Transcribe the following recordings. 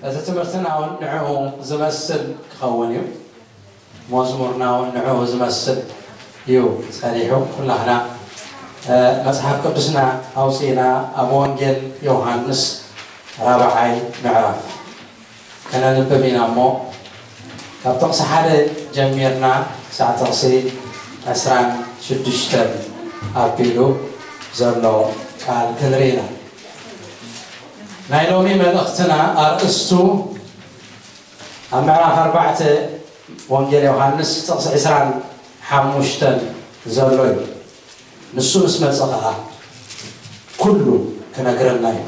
እዚ ትምህርትና እውን ንዕኡ ዝመስል ክኸውን እዩ። መዝሙርና እውን ንዕኡ ዝመስል እዩ ጸኒሑ። ኩላህና መጽሓፍ ቅዱስና ኣውጺእና ኣብ ወንጌል ዮሃንስ ራብዓይ ምዕራፍ ከነንብብ ኢና እሞ፣ ካብ ጥቕሲ ሓደ ጀሚርና ክሳዕ ጥቕሲ ዕስራን ሽዱሽተን ኣቢሉ ዘሎ ቃል ክንርኢ ኢና። ናይ ሎሚ መልእኽትና ኣርእስቱ ኣብ ምዕራፍ ኣርባዕተ ወንጌል ዮሃንስ ጥቕሲ ዕስራን ሓሙሽተን ዘሎ እዩ። ንሱ ምስ መጸ ኸዓ ኩሉ ክነግረና እዩ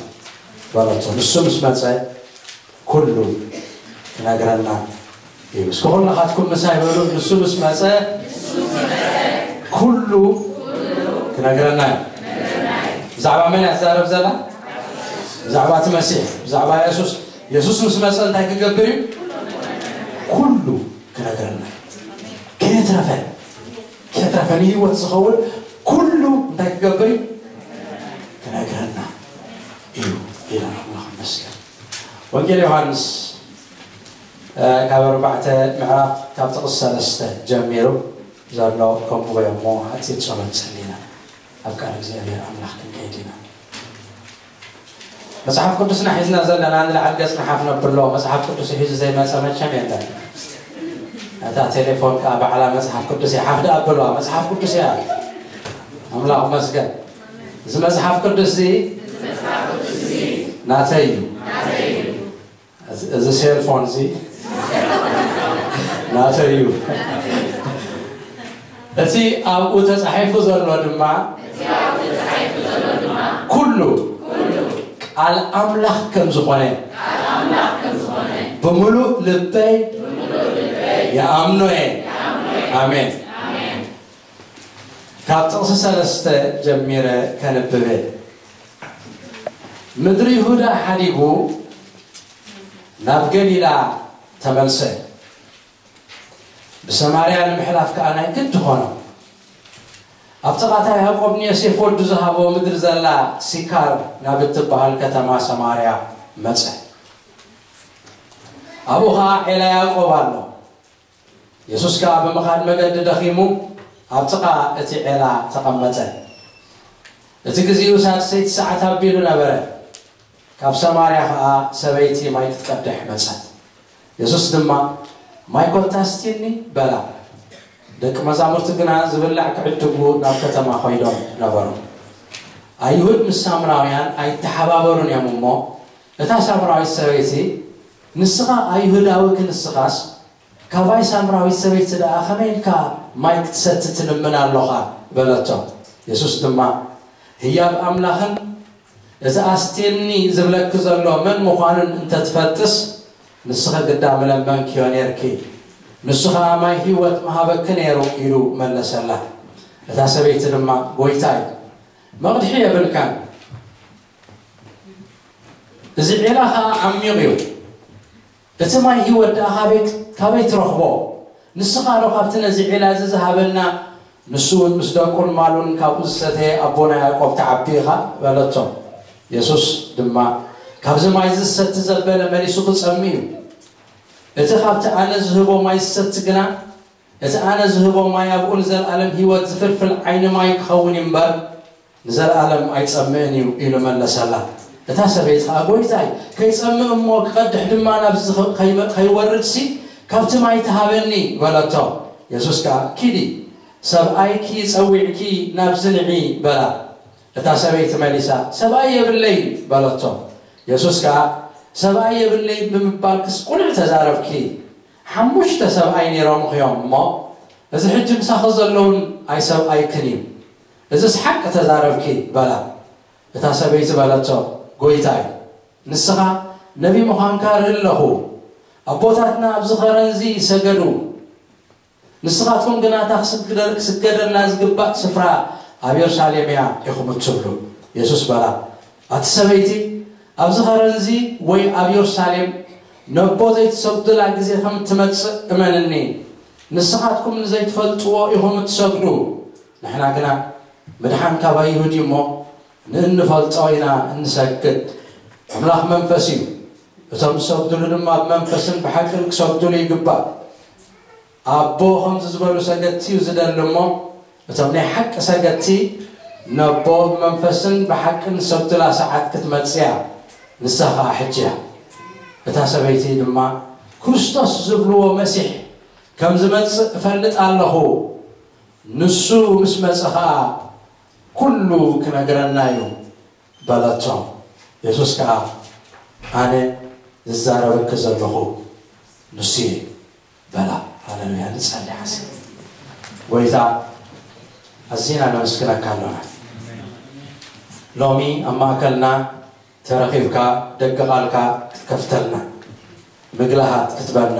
በለቶ። ንሱ ምስ መጸ ኩሉ ክነግረና እዩ። እስኪ ኩላኻትኩም ምሳይ በሉ፣ ንሱ ምስ መጸ ኩሉ ክነግረና እዩ። ብዛዕባ መን እያ ትዛረብ ዘላ? ብዛዕባ እቲ መሲሕ፣ ብዛዕባ የሱስ። የሱስ ምስ መጸ እንታይ ክገብር እዩ? ኩሉ ክነግረና እዩ። ከየትረፈ ከትረፈ ንህይወት ዝኸውን ኩሉ እንታይ ክገብር እዩ? ክነግረና እዩ ኢለን። ኣምላኽ ይመስገን። ወንጌል ዮሃንስ ካብ ኣርባዕተ ምዕራፍ ካብ ጥቕስ ሰለስተ ጀሚሩ ዘሎ ከምኡ እሞ ሓፂር ጸሎት ጸሊና ኣብ ቃል እግዚኣብሔር ኣምላኽ ክንከይድ ኢና። መጽሓፍ ቅዱስና ሒዝና ዘለና ንላዕሊ ገጽ ንሓፍ ነብሎ። መጽሓፍ ቅዱስ ሒዙ ዘይመጸ መቸም የለን። እታ ቴሌፎን ከዓ ባዕላ መጽሓፍ ቅዱስ እያ ሓፍ ደኣ ኣብልዋ። መጽሓፍ ቅዱስ እያ። ኣምላኽ መስገን። እዚ መጽሓፍ ቅዱስ እዚ ናተይ እዩ። እዚ ሴልፎን እዚ ናተይ እዩ። እቲ ኣብኡ ተጻሒፉ ዘሎ ድማ ኩሉ ቃል ኣምላኽ ከም ዝኾነ ብምሉእ ልበይ ይኣምኖ እየ። ኣሜን። ካብ ጥቕሲ ሰለስተ ጀሚረ ከንብበ። ምድሪ ይሁዳ ሓዲጉ ናብ ገሊላ ተመልሰ። ብሰማርያ ንምሕላፍ ከኣ ናይ ግዲ ኾኖ። ኣብ ጥቓታ ያዕቆብ ንዮሴፍ ወዱ ዝሃቦ ምድሪ ዘላ ሲካር ናብ እትበሃል ከተማ ሰማርያ መጸ። ኣብኡ ኸኣ ዔላ ያዕቆብ ኣሎ። የሱስ ከኣ ብምኻድ መገዲ ደኺሙ ኣብ ጥቓ እቲ ዔላ ተቐመጠ። እቲ ግዜኡ ሳድሰይቲ ሰዓት ኣቢሉ ነበረ። ካብ ሰማርያ ኸኣ ሰበይቲ ማይ ክትቀድሕ መጸት። የሱስ ድማ፣ "ማይ ኮታ ስቲኒ?" በላ። ደቂ መዛሙርቲ ግና ዝብላዕ ክዕድጉ ናብ ከተማ ኸይዶም ነበሩ። ኣይሁድ ምስ ሳምራውያን ኣይተሓባበሩን እዮም እሞ፣ እታ ሳምራዊት ሰበይቲ፣ "ንስኻ ኣይሁዳዊ ክንስኻስ፣ ካባይ ሳምራዊት ሰበይቲ ደኣ ከመይ ኢልካ ማይ ክትሰቲ ትልምን ኣሎኻ?" በለቶ። የሱስ ድማ፣ "ህያብ ኣምላኽን እቲ ኣስቴኒ ዝብለኪ ዘሎ መን ምዃኑን እንተትፈልጥስ፣ ንስኺ ግዳ ምለመንክዮ ኔርኪ፣ ንሱ ኸኣ ማይ ህይወት ምሃበኪ ነይሩ" ኢሉ መለሰላ። እታ ሰበይቲ ድማ፣ "ጐይታይ፣ መቕድሒ የብልካን፣ እዚ ዒላ ኸኣ ዓሚቕ እዩ። እቲ ማይ ህይወት ደኣ ካበይ፣ ካበይ ትረኽቦ? ንስኻ ዶ ካብቲ ነዚ ዒላ እዚ ዝሃበና፣ ንሱ እውን ምስ ደቁን ማሉን ካብኡ ዝሰተየ ኣቦና ያዕቆብ ትዓቢ ኢኻ?" በለቶ። የሱስ ድማ፣ "ካብዚ ማይ እዚ ዝሰቲ ዘበለ መሊሱ ክጸሚ እዩ። እቲ ካብቲ ኣነ ዝህቦ ማይ ዝሰቲ ግና፣ እቲ ኣነ ዝህቦ ማይ ኣብኡ ንዘለኣለም ህይወት ዝፍልፍል ዓይኒ ማይ ክኸውን እዩ እምበር፣ ንዘለኣለም ኣይጸምእን እዩ" ኢሉ መለሰላ። እታ ሰበይቲ ኸኣ፣ "ጐይታይ፣ ከይጸምእ እሞ ክቐድሕ ድማ ናብዚ ኸ-፣ ከይመ-፣ ከይወርድሲ ካብቲ ማይ ተሃበኒ" በለቶ። የሱስ ከኣ፣ "ኪዲ፣ ሰብኣይኪ ጸዊዕኪ ናብዚ ንዒ" በላ። እታ ሰበይቲ መሊሳ፣ "ሰብኣይ የብለይን" በለቶ። የሱስ ከኣ፣ "ሰብኣይ የብለይን ብምባልክስ ቁኑዕ ተዛረብኪ። ሓሙሽተ ሰብኣይ ነይሮምኺ እዮም እሞ፣ እዚ ሕጂ ምሳኺ ዘሎ እውን ኣይሰብኣይክን እዩ። እዝስ ሓቂ ተዛረብኪ" በላ። እታ ሰበይቲ በለቶ፣ "ጐይታይ፣ ንስኻ ነቢ ምዃንካ እርኢ ኣለኹ። ኣቦታትና ኣብዚ ኸረንዚ ይሰገዱ፣ ንስኻትኩም ግና እታ ክስግደ-፣ ክስገደላ ዝግባእ ስፍራ ኣብ የሩሳሌም እያ ኢኹም እትብሉ" የሱስ በላ። ኣቲ ሰበይቲ፣ ኣብዚ ኸረንዚ ወይ ኣብ የሩሳሌም ነቦ ዘይትሰግዱላ ግዜ ከም እትመጽእ እመንኒ። ንስኻትኩም ንዘይትፈልጥዎ ኢኹም እትሰግዱ፣ ንሕና ግና ምድሓን ካብ ኣይሁድ እዩ እሞ፣ ንእንፈልጦ ኢና እንሰግድ። ኣምላኽ መንፈስ እዩ። እቶም ዝሰግድሉ ድማ ብመንፈስን ብሓቅን ክሰግድሉ ይግባእ። ኣቦ ከምዚ ዝበሉ ሰገድቲ እዩ ዝደሊ እሞ፣ እቶም ናይ ሓቂ ሰገድቲ ነቦ ብመንፈስን ብሓቅን ዝሰግዱላ ሰዓት ክትመጽእ እያ። ንሳ ኸኣ ሕጂ እያ። እታ ሰበይቲ ድማ፣ ክርስቶስ ዝብልዎ መሲሕ ከም ዝመጽእ እፈልጥ ኣለኹ። ንሱ ምስ መጸ ኸኣ ኩሉ ክነግረና እዩ በለቶ። የሱስ ከኣ ኣነ ዝዛረበኪ ዘለኹ ንሱ እየ በላ። ሃሌሉያ። ንጸሊ ሓስ ጎይታ ኣዚና ነመስግነካ ኣለና። ሎሚ ኣብ ማእከልና ተረኺብካ ደገ ቃልካ ክትከፍተልና፣ ምግላሃት ክትበና፣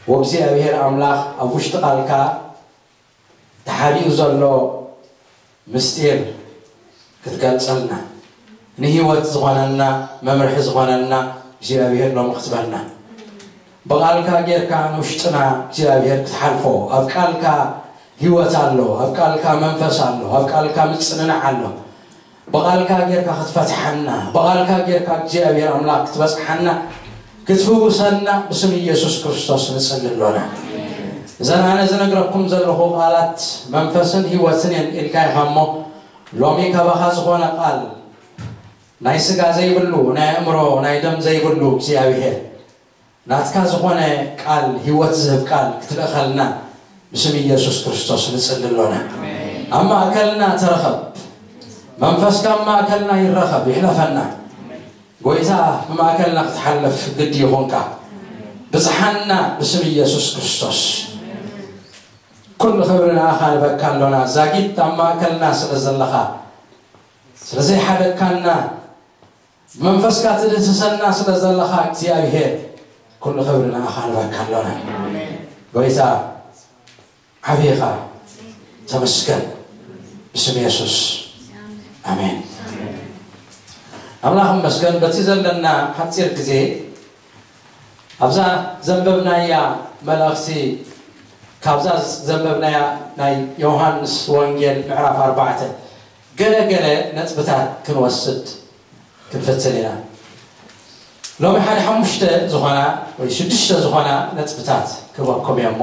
ወእግዚኣብሔር ኣምላኽ ኣብ ውሽጢ ቃልካ ተሓቢኡ ዘሎ ምስጢር ክትገልጸልና፣ ንህይወት ዝኾነና መምርሒ ዝኾነና እግዚኣብሔር ሎም ክትበና፣ ብቓልካ ጌርካ ንውሽጥና እግዚኣብሔር ክትሓልፎ። ኣብ ቃልካ ህይወት ኣሎ፣ ኣብ ቃልካ መንፈስ ኣሎ፣ ኣብ ቃልካ ምጽንናዕ ኣሎ። ብቓልካ ጌርካ ክትፈትሓና፣ ብቓልካ ጌርካ እግዚኣብሔር ኣምላኽ ክትበጽሓና፣ ክትፍውሰና ብስም ኢየሱስ ክርስቶስ ንጽሊ ኣሎና። እዘን ኣነ ዝነግረኩም ዘለኹ ቃላት መንፈስን ህይወትን እየን ኢልካ ኢኻ እሞ፣ ሎሚ ካባኻ ዝኾነ ቃል፣ ናይ ስጋ ዘይብሉ፣ ናይ ኣእምሮ፣ ናይ ደም ዘይብሉ እግዚኣብሔር፣ ናትካ ዝኾነ ቃል፣ ህይወት ዝህብ ቃል ክትልእኸልና ብስም ኢየሱስ ክርስቶስ ንጽሊ ኣሎና። ኣብ ማእከልና ተረኸብ። መንፈስካ ኣብ ማእከልና ይረኸብ፣ ይሕለፈና። ጎይታ ብማእከልና ክትሓልፍ ግዲ ይኹንካ። ብጽሓና ብስም ኢየሱስ ክርስቶስ። ኩሉ ክብሪ ንኣኻ ንበካ ኣሎና። ዛጊት ኣብ ማእከልና ስለ ዘለኻ፣ ስለ ዘይሓደግካና፣ ብመንፈስካ ትድህስሰና ስለ ዘለኻ እግዚኣብሔር፣ ኩሉ ክብሪ ንኣኻ ንበካ ኣሎና። ጎይታ ዓብኻ ተመስገን። ብስም የሱስ ኣሜን። ኣምላኽ ይመስገን። በቲ ዘለና ሓጺር ግዜ ኣብዛ ዘንበብናያ መልእኽቲ፣ ካብዛ ዘንበብናያ ናይ ዮሃንስ ወንጌል ምዕራፍ ኣርባዕተ ገለ ገለ ነጥብታት ክንወስድ ክንፍትን ኢና። ሎሚ ሓደ ሓሙሽተ ዝኾና ወይ ሽዱሽተ ዝኾና ነጥብታት ክበኩም እየ እሞ፣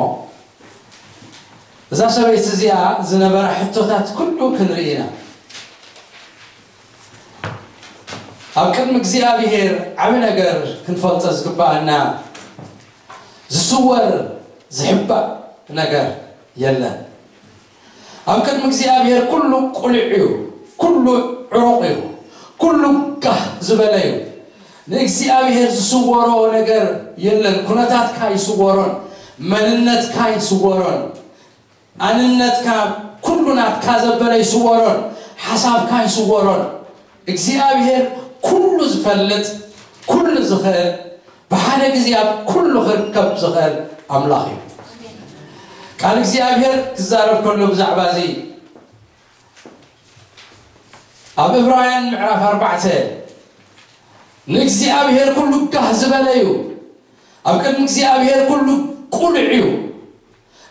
እዛ ሰበይቲ እዚኣ ዝነበራ ሕቶታት ኩሉ ክንርኢ ኢና። ኣብ ቅድሚ እግዚኣብሔር ዓቢ ነገር ክንፈልጦ ዝግባኣና፣ ዝስወር ዝሕባእ ነገር የለን። ኣብ ቅድሚ እግዚኣብሔር ኩሉ ቁሉዕ እዩ፣ ኩሉ ዕሩቕ እዩ፣ ኩሉ ጋህ ዝበለ እዩ። ንእግዚኣብሔር ዝስወሮ ነገር የለን። ኩነታትካ ይስወሮን፣ መንነትካ ይስወሮን፣ ኣንነትካ፣ ኩሉ ናትካ ዘበለ ይስወሮን፣ ሓሳብካ ይስወሮን። እግዚኣብሔር ኩሉ ዝፈልጥ፣ ኩሉ ዝኽእል፣ ብሓደ ግዜ ኣብ ኩሉ ክርከብ ዝኽእል ኣምላኽ እዩ። ቃል እግዚኣብሔር ክዛረብ ከሎ ብዛዕባ እዚ ኣብ ዕብራውያን ምዕራፍ ኣርባዕተ ንእግዚኣብሔር ኩሉ ጋህ ዝበለ እዩ፣ ኣብ ቅድሚ እግዚኣብሔር ኩሉ ቁሉዕ እዩ፣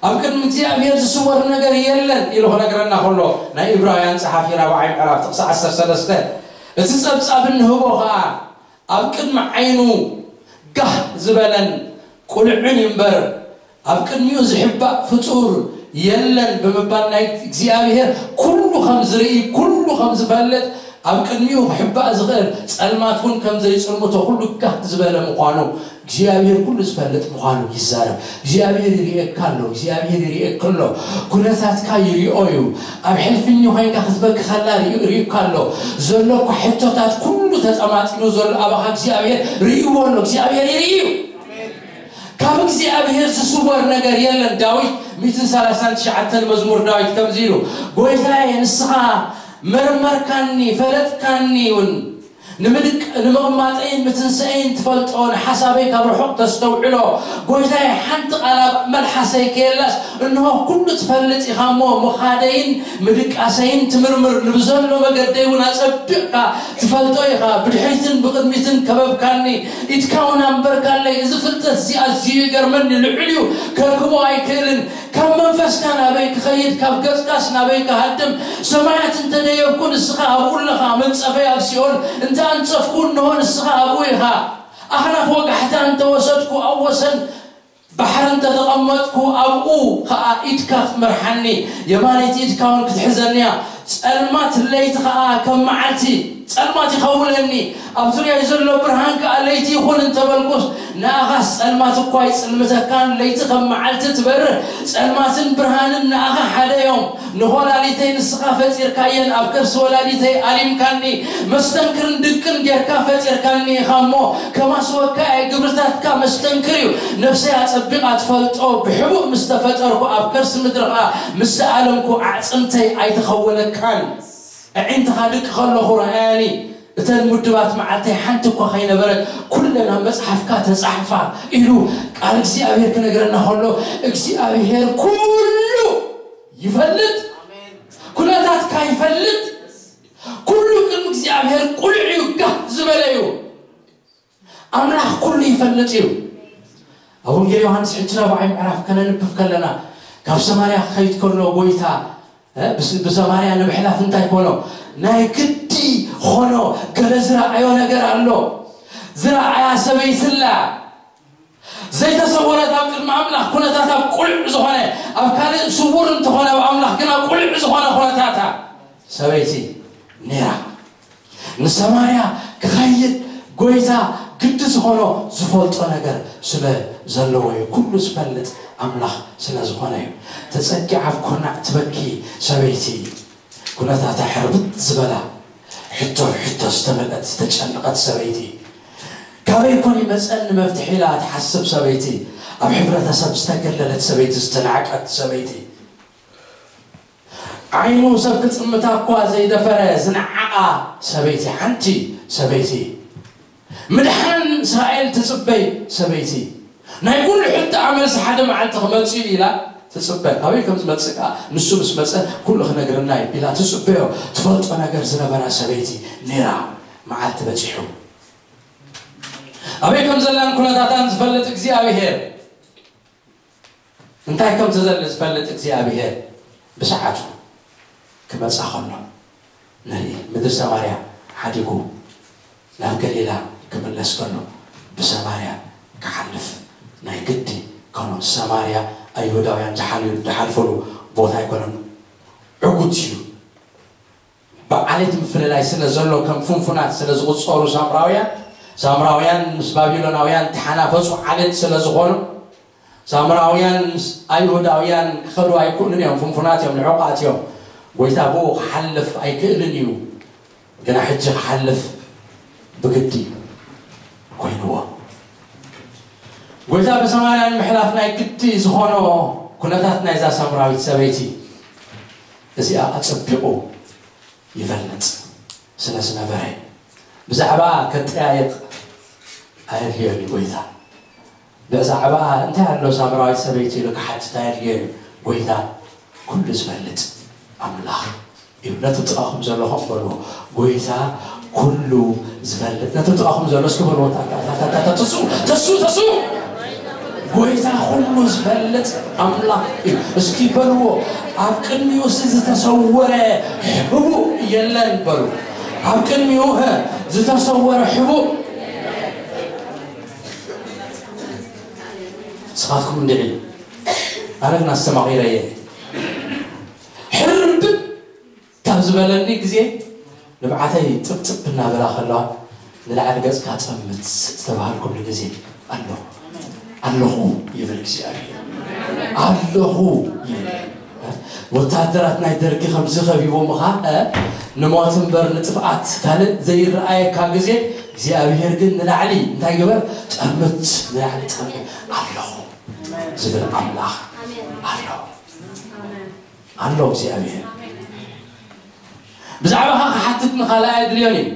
ኣብ ቅድሚ እግዚኣብሔር ዝስወር ነገር የለን ኢሉ ክነግረና ከሎ፣ ናይ ዕብራውያን ጸሓፊ ራብዓይ ምዕራፍ ጥቕሲ ዓሰርተ ሰለስተ፣ እቲ ጸብጻብ እንህቦ ኸኣ ኣብ ቅድሚ ዓይኑ ጋህ ዝበለን ቁልዕን እዩ እምበር፣ ኣብ ቅድሚኡ ዝሕባእ ፍጡር የለን ብምባል፣ ናይ እግዚኣብሔር ኩሉ ከም ዝርኢ፣ ኩሉ ከም ዝፈልጥ፣ ኣብ ቅድሚኡ ክሕባእ ዝኽእል ጸልማት እውን ከም ዘይጽልምቶ፣ ኩሉ ጋህ ዝበለ ምዃኑ፣ እግዚኣብሔር ኩሉ ዝፈልጥ ምዃኑ ይዛረብ። እግዚኣብሔር ይርእየካ ኣሎ፣ እግዚኣብሔር ይርእየካ ኣሎ። ኩነታትካ ይሪኦ እዩ። ኣብ ሕልፍኝ ኮይንካ ክትበኪ ከላ ሪኡ-፣ ሪኡካ ኣሎ። ዘሎ እኳ ሕቶታት ኩሉ ተጠማጢኑ ዘሎ ኣባኻ እግዚኣብሔር ሪእዎ ኣሎ። እግዚኣብሔር ይርኢ እዩ። ካብ እግዚኣብሔር ዝስወር ነገር የለን። ዳዊት ሚእትን ሰላሳን ትሽዓተን መዝሙር ዳዊት ከምዚ ኢሉ፣ "ጎይታዬ፣ ንስኻ መርመርካኒ፣ ፈለጥካኒ እውን፣ ንምድቅ ንምቕማጠይን ምትንሰአይን ትፈልጦ፣ ንሓሳበይ ካብ ርሑቕ ተስተውዕሎ። ጎይታየ፣ ሓንቲ ቃል ኣብ መልሓሰይ ከየላስ፣ እንሆ ኩሉ ትፈልጥ ኢኻ እሞ፣ ምኻደይን ምድቃሰይን ትምርምር፣ ንብዘሎ መገደይ እውን ኣጸቢቕካ ትፈልጦ ኢኻ። ብድሕሪትን ብቕድሚትን ከበብካኒ፣ ኢድካ እውን ኣንበርካለይ። እዚ ፍልጠት እዚ ኣዝዩ ይገርመኒ፣ ልዑል እዩ፣ ከርክቦ ኣይክእልን። ካብ መንፈስካ ናበይ ክኸይድ፣ ካብ ገጽካስ ናበይ ክሃድም? ሰማያት እንተደየብኩ፣ ንስኻ ኣብኡ ኣለኻ። መንጸፈይ ኣብ ሲኦል እንተ ኣንጸፍኩ፣ እንሆ ንስኻ ኣብኡ ኢኻ። ኣኽናፍ ወጋሕታ እንተወሰድኩ፣ ኣብ ወሰን ባሕሪ እንተተቐመጥኩ፣ ኣብኡ ኸኣ ኢድካ ክትመርሓኒ፣ የማነይቲ ኢድካ እውን ክትሕዘኒ እያ። ጸልማት ለይቲ ኸኣ ከም መዓልቲ ጸልማት ይኸውለኒ፣ ኣብ ዙርያይ ዘሎ ብርሃን ከኣ ለይቲ ይኹን እንተበልኩስ፣ ንኣኻስ ጸልማት እኳ ኣይጽልምተካን፣ ለይቲ ከም መዓልቲ ትበርህ፣ ጸልማትን ብርሃንን ንኣኻ ሓደ እዮም። ንኾላሊተይ ንስኻ ፈጢርካየን፣ ኣብ ከርሲ ወላዲተይ ኣሊምካኒ። መስተንክርን ድንቅን ጌርካ ፈጢርካኒ ኢኻ እሞ፣ ከማስወካ እየ፣ ግብርታትካ መስተንክር እዩ። ነፍሰይ ኣጸቢቓ ትፈልጦ፣ ብሕቡእ ምስ ተፈጠርኩ፣ ኣብ ከርሲ ምድሪ ኸኣ ምስ ተኣለምኩ፣ ኣዕጽምተይ ኣይተኸወለካን። ኣዒንትኻ ድቂ ከለኹ ረኣያኒ፣ እተን ምድባት መዓልተይ ሓንቲ እኳ ከይነበረት፣ ኩለን ኣብ መጽሓፍካ ተጻሕፋ ኢሉ ቃል እግዚኣብሔር ክነግረና ከሎ፣ እግዚኣብሔር ኩሉ ይፈልጥ፣ ኩነታትካ ይፈልጥ። ኩሉ ቅድሚ እግዚኣብሔር ቁሉዕ እዩ፣ ጋህ ዝበለ እዩ። ኣምላኽ ኩሉ ይፈልጥ እዩ። ኣብ ወንጌል ዮሃንስ ሕጂ ራብዓይ ምዕራፍ ከነንብብ ከለና፣ ካብ ሰማርያ ክኸይድ ከሎ ጎይታ፣ እ፣ ብስ-፣ ብሰማርያ ንምሕላፍ እንታይ ኮኖ? ናይ ግዲ ኾኖ፣ ገለ ዝረኣዮ ነገር ኣሎ። ዝረኣያ ሰበይቲ ኣላ። ዘይተሰወረት፣ ኣብ ቅድሚ ኣምላኽ ኩነታታ ቁሉዕ ዝኾነ፣ ኣብ ካልእ ስዉር እንተኾነ፣ ኣብ ኣምላኽ ግና ቁሉዕ ዝኾነ ኩነታታ ሰበይቲ ነይራ። ንሰማርያ ክኸይድ ጎይታ ግዲ ዝኾኖ ዝፈልጦ ነገር ስለ ዘለዎ እዩ። ኩሉ ዝፈልጥ ኣምላኽ ስለ ዝኾነ እዩ። ተጸጊዓ ኣብ ኩርናዕ ትበኪ ሰበይቲ፣ ኩነታታ ሕርብት ዝበላ፣ ሕቶ ብሕቶ ዝተመልአት ዝተጨነቐት ሰበይቲ፣ ካበይ ኮን ይመጸኒ መፍትሒ ኢላ ትሓስብ ሰበይቲ፣ ኣብ ሕብረተሰብ ዝተገለለት ሰበይቲ፣ ዝተናዕቀት ሰበይቲ፣ ዓይኑ ሰብ ክጥምታ እኳ ዘይደፈረ ዝነዓቓ ሰበይቲ፣ ሓንቲ ሰበይቲ፣ ምድሓን እስራኤል ትጽበይ ሰበይቲ፣ ናይ ኩሉ ሕቶኣ መልሲ ሓደ መዓልቲ ክመጽእ እዩ ኢላ ትጽበ። ካበይ ከም ዝመጽእ ከኣ ንሱ ምስ መጸ ኩሉ ክነግረና እዩ ኢላ ትጽበዮ ትፈልጦ ነገር ዝነበራ ሰበይቲ ነይራ። መዓልቲ በጺሑ። ኣበይ ከም ዘላን ኩነታታን ዝፈልጥ እግዚኣብሔር፣ እንታይ ከም ዝደሊ ዝፈልጥ እግዚኣብሔር ብሰዓቱ ክመጻ ከሎ ንርኢ። ምድሪ ሰማርያ ሓዲጉ ናብ ገሊላ ክምለስ ከሎ፣ ብሰማርያ ክሓልፍ ናይ ግዲ ኮኖ። ሰማርያ ኣይሁዳውያን ዝሓል-፣ ዝሓልፈሉ ቦታ ኣይኮነን። ዕጉት እዩ። ብዓሌት ምፍልላይ ስለ ዘሎ፣ ከም ፍንፉናት ስለ ዝቑጸሩ ሳምራውያን፣ ሳምራውያን ምስ ባቢሎናውያን ተሓናፈጹ ዓሌት ስለ ዝኾኑ፣ ሳምራውያን ምስ ኣይሁዳውያን ክኸዱ ኣይክእሉን እዮም፣ ፍንፉናት እዮም፣ ንዑቓት እዮም። ጎይታ ብኡ ክሓልፍ ኣይክእልን እዩ። ግና ሕጂ ክሓልፍ ብግዲ ኮይንዎ። ጎይታ ብሰማርያ ንምሕላፍ ናይ ግዲ ዝኾኖ ኩነታት ናይዛ ሳምራዊት ሰበይቲ እዚኣ ኣጸቢቑ ይፈልጥ ስለ ዝነበረ፣ ብዛዕባ ከጠያየቕ ኣየድልዮን እዩ ጎይታ። ብዛዕባ እንታይ ኣሎ ሳምራዊት ሰበይቲ ኢሉ ክሓትት ኣየድልዮን እዩ። ጎይታ ኩሉ ዝፈልጥ ኣምላኽ እዩ። ነቲ ጥቓኹም ዘሎ ከም በልዎ፣ ጎይታ ኩሉ ዝፈልጥ። ነቲ ጥቓኹም ዘሎ እስኪ በልዎ፣ ታ-፣ ታ-፣ ታ-፣ ታ-፣ ታ-፣ ተስኡ፣ ተስኡ፣ ተስኡ። ጎይታ ኩሉ ዝፈልጥ ኣምላኽ እዩ። እስኪ በልዎ፣ ኣብ ቅድሚኡ ሲ ዝተሰወረ ሕቡእ የለን በሉ። ኣብ ቅድሚኡ፣ እ፣ ዝተሰወረ ሕቡእ። ንስኻትኩም እንድዒ፣ ኣነ ግን ኣስተማቒረ እየ። ሕርብት ካብ ዝበለኒ ግዜ ንብዓተይ ጥብጥብ እናበላ ከለዋ ንላዕሊ ገጽካ ጸምት ዝተባህልኩሉ ግዜ ኣሎ። ኣለኹ ይብል እግዚኣብሔር። ኣለኹ ይብል። ወታደራት ናይ ደርጊ ከምዚ ከቢቦምኻ፣ እ፣ ንሞት እምበር ንጥፍኣት ካልእ ዘይረኣየካ ግዜ እግዚኣብሔር ግን ንላዕሊ እንታይ ግበር? ጠምት፣ ንላዕሊ ጠምት። ኣለኹ ዝብል ኣምላኽ ኣሎ። ኣሎ እግዚኣብሔር። ብዛዕባኻ ክሓትት ንኻልእ ኣየድልዮን እዩ።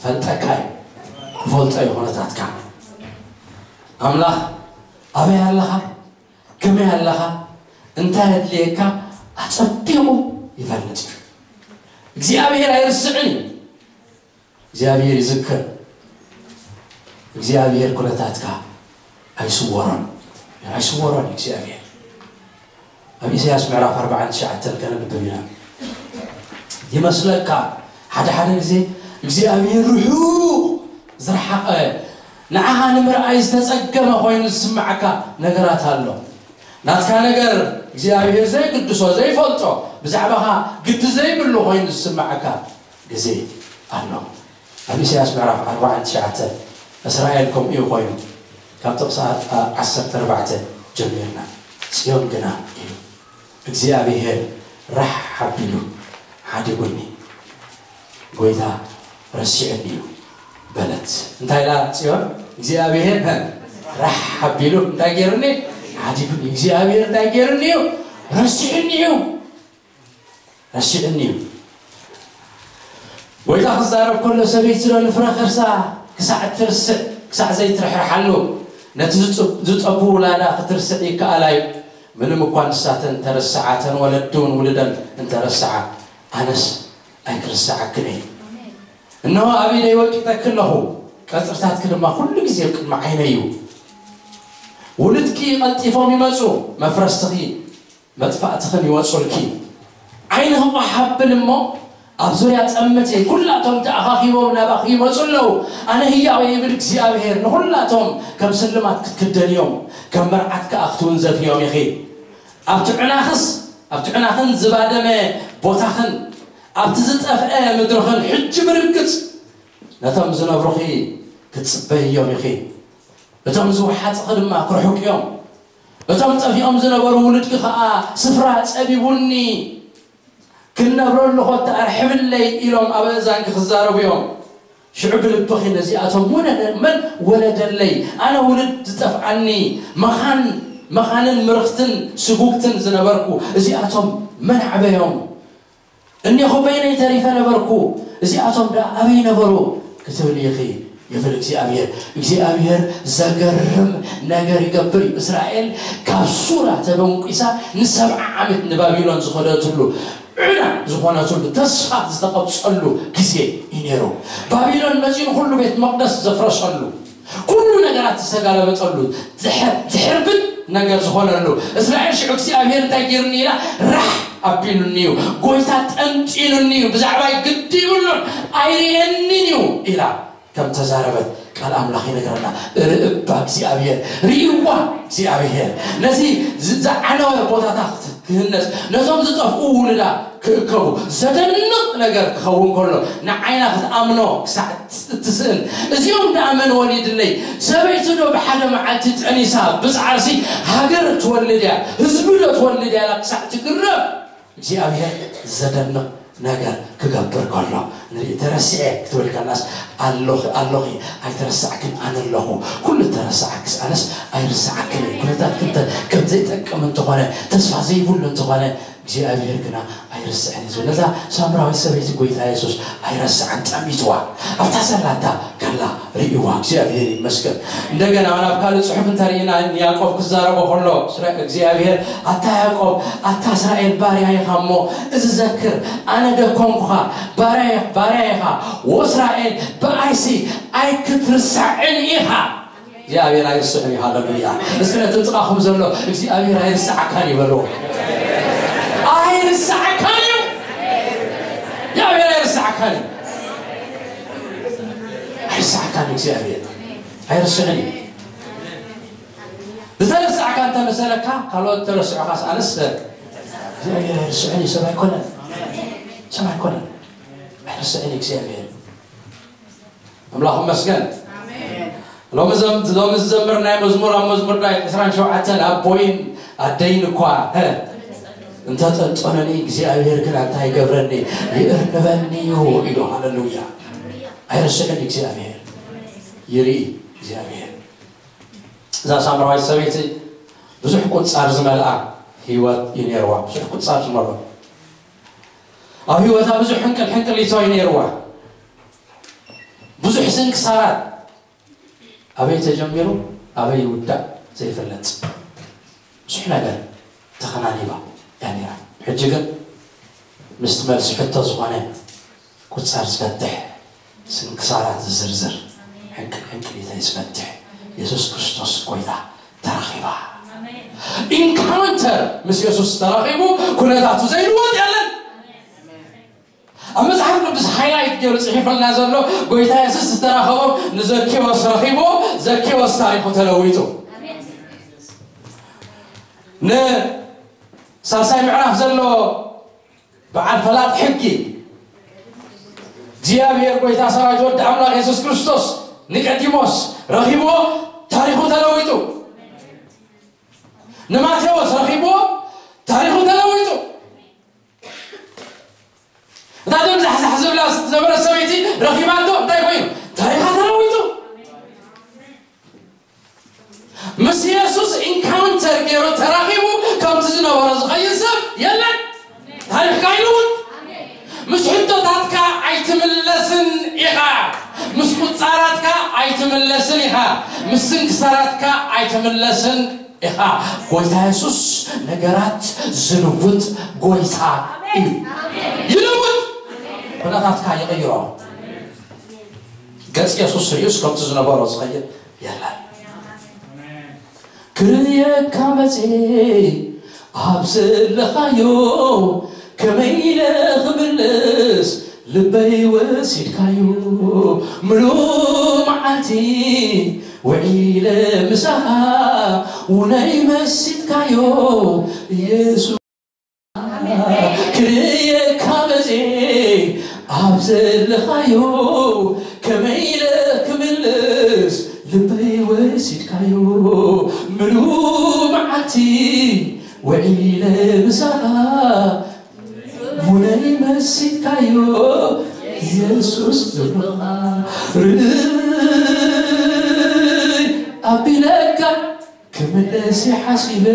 ፈልጠካ እዩ። ክፈልጦ እዩ ኩነታትካ። ኣምላኽ ኣበይ ኣለኻ? ከመይ ኣለኻ? እንታይ ኣድልየካ? ኣጸቢቑ ይፈልጥ እዩ። እግዚኣብሔር ኣይርስዕን እዩ። እግዚኣብሔር ይዝክር። እግዚኣብሔር ኩነታትካ ኣይስወሮን። ኣይስወሮን እግዚኣብሔር። ኣብ ኢሳያስ ምዕራፍ ኣርባዓን ትሽዓተን ከነንብብ ኢና። ይመስለካ ሓደ ሓደ ግዜ እግዚኣብሔር ርሑቕ ዝረሓቐ፣ ንዓኻ ንምርኣይ ዝተጸገመ ኮይኑ ዝስምዓካ ነገራት ኣሎ። ናትካ ነገር እግዚኣብሔር ዘይግድሶ፣ ዘይፈልጦ፣ ብዛዕባኻ ግዲ ዘይብሉ ኮይኑ ዝስምዓካ ግዜ ኣሎ። ኣብ ኢሳያስ ምዕራፍ ኣርባዓን ትሽዓተን እስራኤል ከምኡ እዩ ኮይኑ፣ ካብ ጥቕሲ ዓሰርተ ኣርባዕተ ጀሚርና። ጽዮን ግና ኢሉ እግዚኣብሔር ራሕ ኣቢሉ ሓዲጉኒ፣ ጎይታ ረሲዕኒ እዩ በለት። እንታይ ኢላ ጽዮን? እግዚኣብሔር ራሕ ኣቢሉ እንታይ ገይሩኒ? ሓዲጉኒ። እግዚኣብሔር እንታይ ገይሩኒ እዩ? ረሲዕኒ እዩ። ረሲዕኒ እዩ። ጎይታ ክዛረብ ከሎ ሰበይቲ ዶ ንፍረ ከርሳ ክሳዕ ትርስዕ፣ ክሳዕ ዘይትርሕርሓሉ፣ ነቲ ዝጡ- ዝጠቡ ውላዳ ክትርስዕ ይከኣላ እዩ። ምንም እኳ ንሳተን እንተረስዓ፣ እተን ወለዲ እውን ውሉደን እንተረስዓ፣ ኣነስ ኣይክርስዓክን እየ። እንሆ ኣብ ኢደይ ወቂጠኪ ኣለኹ፣ ቀጽርታትኪ ድማ ኩሉ ግዜ ኣብ ቅድሚ ዓይነይ እዩ። ውሉድኪ ቀልጢፎም ይመጹ፣ መፍረስትኺ መጥፋእትኽን ይወጹልኪ። ዓይንኺ ቋሕ ኣብሊ እሞ ኣብ ዙርያ ጠምቲ፣ ኩላቶም ተኣኻኺቦም ናባኺ ይመጹ ኣለዉ። ኣነ ህያው እየ ይብል እግዚኣብሔር፣ ንኹላቶም ከም ስልማት ክትክደን እዮም፣ ከም መርዓት ከኣ ክትውንዘፍ እዮም ኢኺ። ኣብቲ ዕናኽስ፣ ኣብቲ ዕናኽን ዝባደመ ቦታኽን ኣብቲ ዝጠፍአ ምድርኽን ሕጂ ብርግጽ ነቶም ዝነብሩኺ ክትጽበይዮም ኢኺ። እቶም ዝወሓጥኺ ድማ ክርሕቁ እዮም። እቶም ጠፊኦም ዝነበሩ ውሉድኪ ኸኣ ስፍራ ጸቢቡኒ፣ ክንነብረሉ ኾታ ኣርሕብለይ ኢሎም ኣብ ኣእዛንኪ ክዛረቡ እዮም። ሽዑ ብልብኺ ነዚኣቶም መን ወለደለይ፣ ኣነ ውሉድ ዝጠፍኣኒ፣ መኻን መኻንን ምርኽትን ስጉግትን ዝነበርኩ፣ እዚኣቶም መን ኣዕበዮም? እኔኹ በይነይ ተሪፈ ነበርኩ፣ እዚኣቶም ደኣ ኣበይ ነበሩ? ክትብሊ ኢኺ ይብል እግዚኣብሔር። እግዚኣብሔር ዘገርም ነገር ይገብር እዩ። እስራኤል ካብ ሱራ ተበንቂሳ ንሰብዓ ዓመት ንባቢሎን ዝኸደትሉ፣ ዕዳ ዝኾነትሉ፣ ተስፋ ዝተቐብጸሉ ግዜ እዩ ነይሩ። ባቢሎን መጺኡ ንኹሉ ቤት መቕደስ ዘፍረሰሉ፣ ኩሉ ነገራት ዝተጋለበጠሉ፣ ዝሕርብድ ነገር ዝኾነሉ፣ እስራኤል ሽዑ እግዚኣብሔር እንታይ ገይሩኒ ኢላ? ራሕ ኣቢሉኒ እዩ፣ ጎይታ ጠንጢኑኒ እዩ፣ ብዛዕባይ ግዲ ይብሉን ኣይርእየንን እዩ ኢላ ከም ተዛረበት ቃል ኣምላኽ ይነግረና። ርእባ እግዚኣብሔር፣ ርእዋ እግዚኣብሔር፣ ነዚ ዝዓነወ ቦታታት ክህነጽ፣ ነቶም ዝጠፍኡ ውሉዳ ክእከቡ ዘደንቕ ነገር ክኸውን ከሎ፣ ንዓይና ክትኣምኖ ክሳዕ እትስእን፣ እዚኦም ደኣ መን ወሊድለይ? ሰበይቲ ዶ ብሓደ መዓልቲ ጠኒሳ ብጻዕርሲ ሃገር ትወልድ እያ፣ ህዝቢ ዶ ትወልድ እያ ኢላ ክሳዕ ትግረም፣ እግዚኣብሔር ዘደንቕ ነገር ክገብር ከሎ ንርኢ። ተረሲዐ ክትብል ከላስ፣ ኣለኺ ኣይተረሳዕክን፣ ኣነ ኣለኹ። ኩሉ ተረሳዕክስ ኣነስ ኣይርሳዓክን እየ። ኩነታትክን ከም ዘይጠቅም እንተኾነ፣ ተስፋ ዘይብሉ እንተኾነ፣ እግዚኣብሔር ግና ኣይርስዕን እዩ ዝብል። ነዛ ሳምራዊት ሰበይቲ ጎይታ የሱስ ኣይረስዓን፣ ጠሚትዋ ኣብታ ዘላታ ከላ ርእይዋ። እግዚኣብሔር ይመስገን። እንደገና ናብ ካልእ ጽሑፍ እንተርኢና ንያዕቆብ ክዛረቦ ከሎ ስራ እግዚኣብሔር ኣታ ያዕቆብ ኣታ እስራኤል ባርያ ኢኻ እሞ እዚ ዘክር ኣነ ደኮንኩኻ ባርያ ባርያ ኢኻ ወእስራኤል ብኣይሲ ኣይክትርሳዕን ኢኻ። እግዚኣብሔር ኣይርስዕን እዩ። ሃለሉያ። እስኪ ነቲ ጥቓኹም ዘሎ እግዚኣብሔር ኣይርስዓካን ይበሉ። ኣይርስዓካን እዩ። እግዚኣብሔር ኣይርስዓካን እዩ። ኣይርስዓካን እዩ እግዚኣብሔር። ኣይርስዕን እዩ። ዝተረሳዕካ እንተመሰለካ ካልኦት ተረስዑኻስ ኣነስ እግዚኣብሔር ኣይርስዕን እዩ። ሰብ ኣይኮነን። ሰብ ኣይኮነን። ኣይርስዕን እዩ እግዚኣብሔር። ኣምላኽ ይመስገን። ሎሚ ዘም- ሎሚ ዝዘምር ናይ መዝሙር ኣብ መዝሙር ዳዊት ዕስራን ሸውዓተን ኣቦይን ኣደይን እኳ እ፣ እንተጠንጠኑኒ እግዚኣብሔር ግን እንታይ ይገብረኒ? ይእርንበኒ እዩ ኢሉ። ሃለሉያ። ኣይርስዕን እግዚኣብሔር። ይርኢ እግዚኣብሔር። እዛ ሳምራዊት ሰበይቲ ብዙሕ ቁጻር ዝመልኣ ህይወት እዩ ነይርዋ። ብዙሕ ቁጻር ዝመልኦ ኣብ ህይወታ ብዙሕ ሕንቅል ሕንቅሊቶ እዩ ነይርዋ። ስንክሳራት ኣበይ ተጀሚሩ ኣበይ ይውዳእ ዘይፍለጥ ብዙሕ ነገር ተኸናኒባ እያ ነይራ። ሕጂ ግን ምስቲ መልሲ ሕቶ ዝኾነ ቁጻር ዝፈትሕ፣ ስንክሳራት ዝዝርዝር፣ ሕንቅል ሕንቅሊተይ ዝፈትሕ የሱስ ክርስቶስ ጎይታ ተራኺባ። ኢንካውንተር ምስ የሱስ ተራኺቡ ኩነታቱ ዘይልወጥ የለን። ኣብ መጽሓፍ ቅዱስ ሃይላይት ገይሩ ጽሒፈልና ዘሎ ጎይታ የሱስ ዝተራኸቦ ንዘኪዎስ ረኺብዎ፣ ዘኪዎስ ታሪኹ ተለዊጡ። ንሳልሳይ ምዕራፍ ዘሎ በዓል ፈላጥ ሕጊ እግዚኣብሔር ጎይታ ሰራዊት ወዲ ኣምላኽ የሱስ ክርስቶስ ኒቆዲሞስ ረኺብዎ፣ ታሪኹ ተለዊጡ። ንማቴዎስ ረኺብዎ፣ ታሪኹ ተለዊጡ። እታ ደም ዛሕዛሕ ዝብላ ዝነበረ ሰበይቲ ረኺባቶ እንታይ ኮይኑ? ታሪኻ ተለዊጡ። ምስ የሱስ ኢንካውንተር ገይሩ ተራኺቡ ከምቲ ዝነበሮ ዝኸይድ ሰብ የለን። ታሪኽካ ይልውጥ። ምስ ሕቶታትካ ኣይትምለስን ኢኻ። ምስ ቁጻራትካ ኣይትምለስን ኢኻ። ምስ ስንክሳራትካ ኣይትምለስን ኢኻ። ጎይታ የሱስ ነገራት ዝልውጥ ጎይታ እዩ። ይልውጥ፣ ኩነታትካ ይቕይሮ። ገጽ የሱስ ርእዩስ ከምቲ ዝነበሮ ዝኸይድ የለን። ክርእየካ መጽ ኣብ ዘለኻዮ ከመይ ኢለ ክምልስ ልበይ ወሲድካዮ። ምሉእ መዓልቲ ውዒለ ምሳኻ ውነይ መሲጥካዮ ኢየሱስ። ክርእየካ መጽ ኣብ ዘለኻዮ ከመይ ኢለ ክምልስ ልበይ ወሲድካዮ። ምሉእ መዓልቲ ውዒለ ምሳኻ ውነይ መሲጥካዮ ኢየሱስ ዘለኻ ርእይ ኣቢለካ ክምለስ ሓሲበ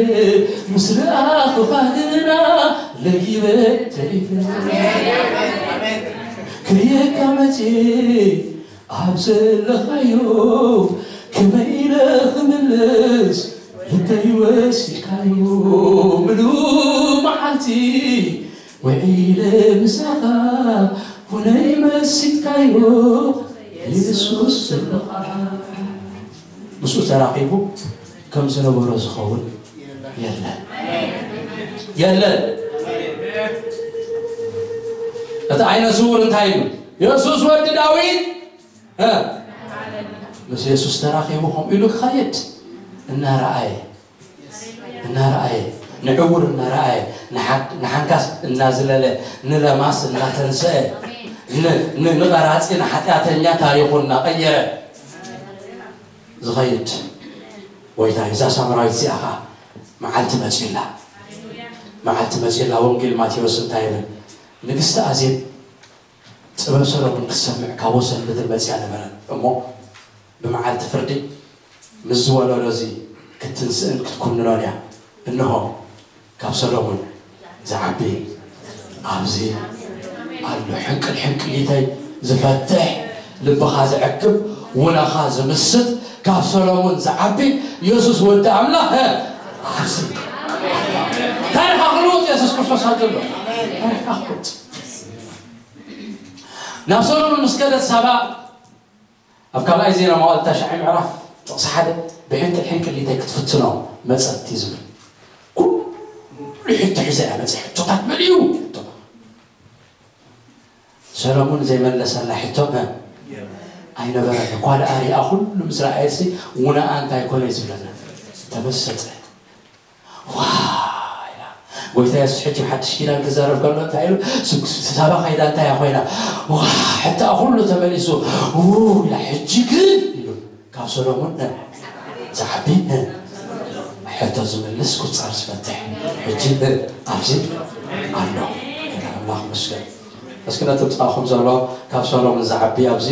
ምስ ረኣኹኻ ግና ለጊበ ተሪፈ። ክርእየካ መጽ ኣብ ዘለኻዮ ከመይ ኢለ ክምለስ ልበይ ወሲድካዮ። ምሉእ መዓልቲ ውዒለ ምሳኻ ውነይ መሲጥካዮ ኢየሱስ ዘለኻ። ምስኡ ተራኺቡ ከም ዝነበሮ ዝኸውን የለን፣ የለን። እቲ ዓይነ ስውር እንታይ ኢሉ? የሱስ ወዲ ዳዊት እ፣ ምስ የሱስ ተራኺቡ ከምኡ ኢሉ ክኸይድ እናረኣየ፣ እናረኣየ፣ ንዕውር እናረኣየ፣ ንሓ- ንሓንካስ እናዝለለ፣ ንለማስ እናተንሰአ፣ ን- ን- ንቐራጺ ንሓጢኣተኛ ታሪኹ እናቐየረ ዝኸይድ ጎይታ እዩ። እዛ ሳምራዊት እዚኣ ኸዓ መዓልቲ መጺኡላ፣ መዓልቲ መጺኡላ። ወንጌል ማቴዎስ እንታይ ይብል? ንግስቲ ኣዜብ ጥበብ ሰሎሞን ክትሰምዕ ካብ ወሰን ምድሪ መጺኣ ነበረት እሞ፣ ብመዓልቲ ፍርዲ ምስ ዝወለዶ እዚ ክትትንስእን ክትኩንኖን እያ። እንሆ፣ ካብ ሰሎሞን ዝዓቢ ኣብዚ ኣሎ። ሕንቅል ሕንቅሊተይ ዝፈትሕ፣ ልብኻ ዘዕክብ፣ ውነኻ ዝምስጥ፣ ካብ ሰሎሞን ዝዓቢ የሱስ ወዲ ኣምላኽ፣ እ፣ ኣብዚ ኣሎ። ታሪኻ ክልውጥ የሱስ ክርስቶስ ኣብዚ ኣሎ። ታሪኻ ክልውጥ። ናብ ሰሎሞን ምስ ከደት ሳባ ኣብ ካልኣይ ዜና መዋዕል ታሽዓይ ምዕራፍ ጥቕሲ ሓደ ብሕንቅል ሕንቅሊተይ ክትፍትኖ መጸት እዩ ዝብል። ኩሉ ሕቶ ሒዛ እያ መጺኣ። ሕቶታት መሊኡ ሕቶ። ሰሎሞን ዘይመለሰላ ሕቶ መ-፣ ኣይነበረን። እኳ ደኣ ሪኣ ኩሉ ምስ ረኣየሲ ውነኣ እንታይ ኮነ እዩ ዝብለና። ተመሰጠ። ዋ ኢላ። ጎይታ የሱስ ሕጂ ሓድሽ ኪዳን ክዛረብ ከሎ እንታይ ኢሉ? ስ- ስ- ሳባ ከይዳ እንታይ እያ ኮይና? ዋ፣ ሕታ ኩሉ ተመሊሱ። ው ኢላ። ሕጂ ግን ኢሉ ካብ ሰሎሞን እ፣ ዝዓቢ እ፣ ሕቶ ዝምልስ ቁጻር ዝፈትሕ ሕጂ እ፣ ኣብዚ ኣሎ። ኢላ ኣምላኽ መስገን። እስኪ ነቲ ብጻኹም ዘሎ ካብ ሰሎሞን ዝዓቢ ኣብዚ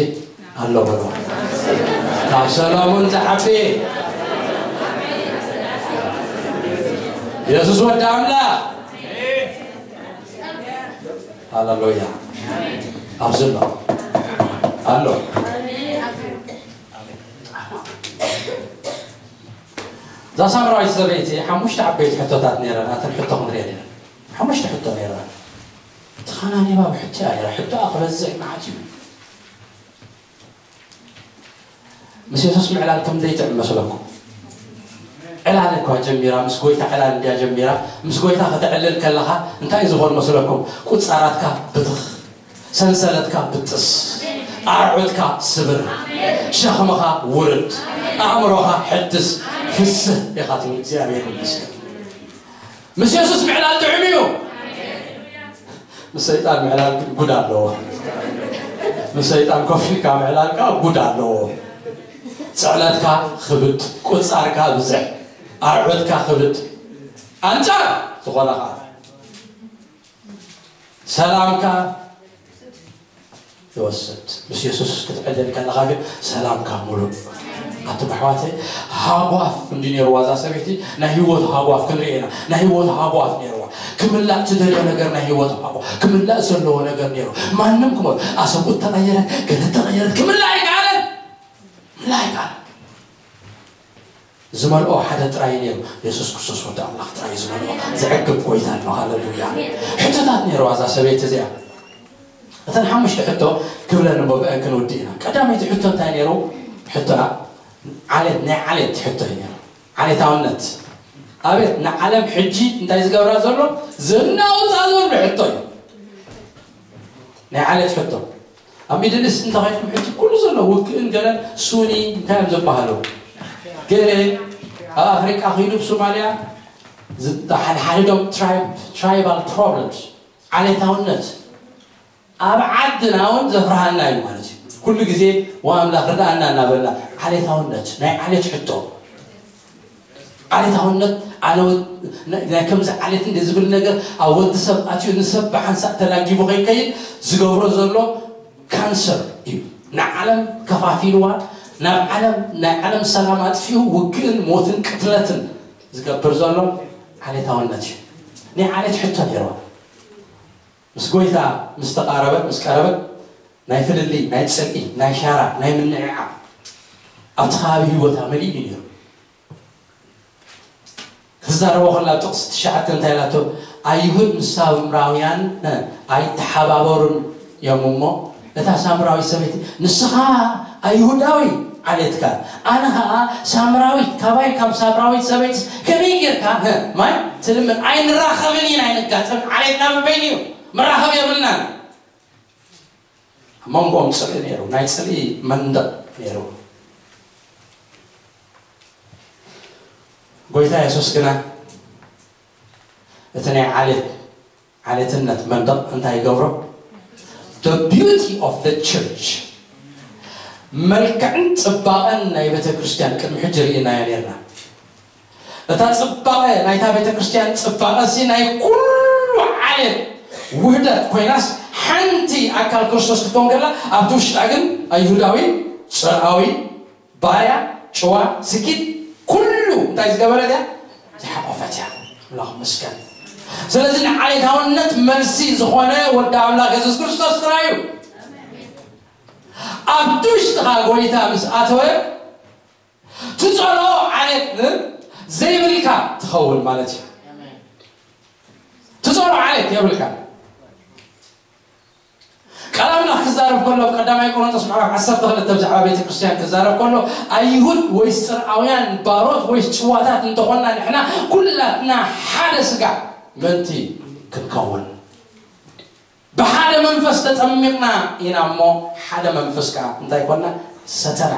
ኣሎ በሎ። ካብ ሰሎሞን ዝዓቢ የሱስ ወዲ ኣምላኽ። ሃሌሉያ። ኣብዚ ኣሎ። ኣሎ። እዛ ሳምራዊት ሰበይቲ ሓሙሽተ ዓበይቲ ሕቶታት ነይረን። ኣተን ሕቶ ክንሪኦ ነይረን። ሓሙሽተ ሕቶ ነይረን። እቲ ካናን እባ ብሕቶ እያ ነይራ። ሕቶኣ ክበዝሕ መዓት እዩ። ምስ የሱስ ምዕላል ከም ዘይጥዕም መስለኩም? ዕላል እኳ ጀሚራ፣ ምስ ጎይታ ዕላል እንድያ ጀሚራ። ምስ ጎይታ ከተዕልል ከለኻ እንታይ እዩ ዝኾን መስለኩም? ቁጻራትካ ብትኽ፣ ሰንሰለትካ ብጥስ፣ ኣርዑትካ ስብር፣ ሸኽምኻ ውርድ፣ ኣእምሮኻ ሕድስ፣ ፍስህ ኢኻ ትብል። እግዚኣብሔር ይመስገን። ምስ የሱስ ምዕላል ጥዑም እዩ። ምስ ሰይጣን ምዕላል ግን ጉድ ኣለዎ። ምስ ሰይጣን ኮፍ ኢልካ ምዕላል ከዓ ጉድ ኣለዎ። ጽዕለትካ ክብድ፣ ቁጻርካ ብዝሕ፣ ኣርዑትካ ክብድ፣ ኣንጻር ዝኾነ ከዓ ሰላምካ ይወስድ። ምስ የሱስ ክትዕልል ከለኻ ግን ሰላምካ ሙሉእ። ኣቱም ኣሕዋተይ፣ ሃጓፍ እንዲ ነይርዋ እዛ ሰበይቲ፣ ናይ ህይወት ሃጓፍ ክንርኢ ኢና። ናይ ህይወት ሃጓፍ ነይርዋ። ክምላእ ትደልዮ ነገር፣ ናይ ህይወት ሃጓፍ ክምላእ ዘለዎ ነገር ነይሩ። ማንም ክመ ኣሰብኡት ተቐየረት፣ ገለ ተቐየረት፣ ክምላእ ኣይከኣለን። ክምላእ ኣይከኣለን። ዝመልኦ ሓደ ጥራይ ነይሩ። የሱስ ክርስቶስ ወዲ ኣምላኽ ጥራይ ዝመልኦ ዘዕግብ ጎይታ ኣሎ። ሃሌሉያ። ሕቶታት ነይርዋ እዛ ሰበይቲ እዚኣ። እተን ሓሙሽተ ሕቶ ክብለን እሞ ብአን ክንውድእ ኢና። ቀዳመይቲ ሕቶ እንታይ ነይሩ? ሕቶና ዓሌት፣ ናይ ዓሌት ሕቶ እዩ ነይሩ። ዓሌታውነት። ኣቤት ንዓለም ሕጂ እንታይ ዝገብራ ዘሎ? ዘናውፃ ዘሎ ሕቶ እዩ። ናይ ዓሌት ሕቶ። ኣብ ሚድል ኢስት እንተኸድኩም ሕጂ ኩሉ ዘሎ ውግእን ገለን ሱኒ እንታይ እዮም ዝበሃሉ? ገለ ኣብ ኣፍሪቃ ኺዱ ብሶማልያ ዝ-፣ ሓድሓዲዶም ትራይብ-፣ ትራይባል ፕሮብለምስ፣ ዓሌታውነት ኣብ ዓድና እውን ዘፍርሃና እዩ ማለት እዩ። ኩሉ ግዜ "ዋ ኣምላኽ ርድኣና" እናበልና ዓሌታውነት፣ ናይ ዓሌት ሕቶ፣ ዓሌታውነት ኣነ ወ-፣ ናይ፣ ናይ ከምዚ ዓሌት እንደ ዝብል ነገር ኣብ ወዲ ሰብ ኣትዩ ንሰብ ብሓንሳእ ተላጊቡ ከይከይድ ዝገብሮ ዘሎ ካንሰር እዩ። ንዓለም ከፋፊልዋ፣ ናብ ዓለም፣ ናይ ዓለም ሰላም ኣጥፊኡ ውግእን ሞትን ቅትለትን ዝገብር ዘሎ ዓሌታውነት እዩ። ናይ ዓሌት ሕቶ ነይርዋ። ምስ ጎይታ ምስ ተቓረበት፣ ምስ ቀረበት፣ ናይ ፍልልይ፣ ናይ ጽልኢ፣ ናይ ሻራ፣ ናይ ምንዕዓብ ኣብቲ ከባቢ ህይወታ መሊኡ እዩ ነይሩ። ክትዛረቦ ከላ ኣብ ጥቕሲ ትሽዓተ እንታይ ኢላቶ? "ኣይሁድ ምስ ሳምራውያን ኣይተሓባበሩን እዮም እሞ፣ እታ ሳምራዊት ሰበይቲ፣ ንስኻ ኣይሁዳዊ ዓሌትካ፣ ኣነ ኸኣ ሳምራዊት፣ ካባይ ካብ ሳምራዊት ሰበይትስ ከመይ ጌርካ፣ እ፣ ማይ ትልምን? ኣይንራኸብን ኢና፣ ኣይንጋጠምን፣ ዓሌትና በበይኑ እዩ፣ መራኸቢ የብልናን።" ኣብ መንጎኦም ጽልኢ ነይሩ፣ ናይ ጽልኢ መንደቕ ነይሩ። ጎይታ የሱስ ግና እቲ ናይ ዓሌት፣ ዓሌትነት መንደቕ እንታይ ይገብሮ? The beauty of the church፣ መልክዕን ጽባቐን ናይ ቤተ ክርስቲያን ቅድሚ ሕጂ ርኢናዮ ነርና። እታ ጽባቐ ናይታ ቤተ ክርስቲያን ጽባቐ ሲ ናይ ኩሉ ዓሌት ውህደት ኮይናስ ሓንቲ ኣካል ክርስቶስ ክትከውን ከላ ኣብቲ ውሽጣ ግን ኣይሁዳዊ፣ ጽርኣዊ፣ ባርያ፣ ጭዋ፣ ስኪት ኩሉ እንታይ ዝገበረት እያ? ዝሓቆፈት እያ። ኣምላኽ መስገን። ስለዚ ንዓሌታውነት መልሲ ዝኾነ ወዲ ኣምላኽ የሱስ ክርስቶስ ጥራይ እዩ። ኣብቲ ውሽጥኻ ጎይታ ምስ ኣተወ ትጸልኦ ዓሌት ዘይብልካ ትኸውን ማለት እዩ። ትጸልኦ ዓሌት የብልካ። ቃል ኣምላኽ ክዛረብ ከሎ ኣብ ቀዳማይ ቆሮንቶስ ምዕራፍ ዓሰርተ ክልተ ብዛዕባ ቤተ ክርስቲያን ክዛረብ ከሎ ኣይሁድ ወይስ ጽርኣውያን ባሮት ወይስ ጭዋታት እንተኾንና ንሕና ኩላትና ሓደ ስጋ ምእንቲ ክንከውን ብሓደ መንፈስ ተጠሚቕና ኢና እሞ ሓደ መንፈስ ከዓ እንታይ ኮና ሰተና።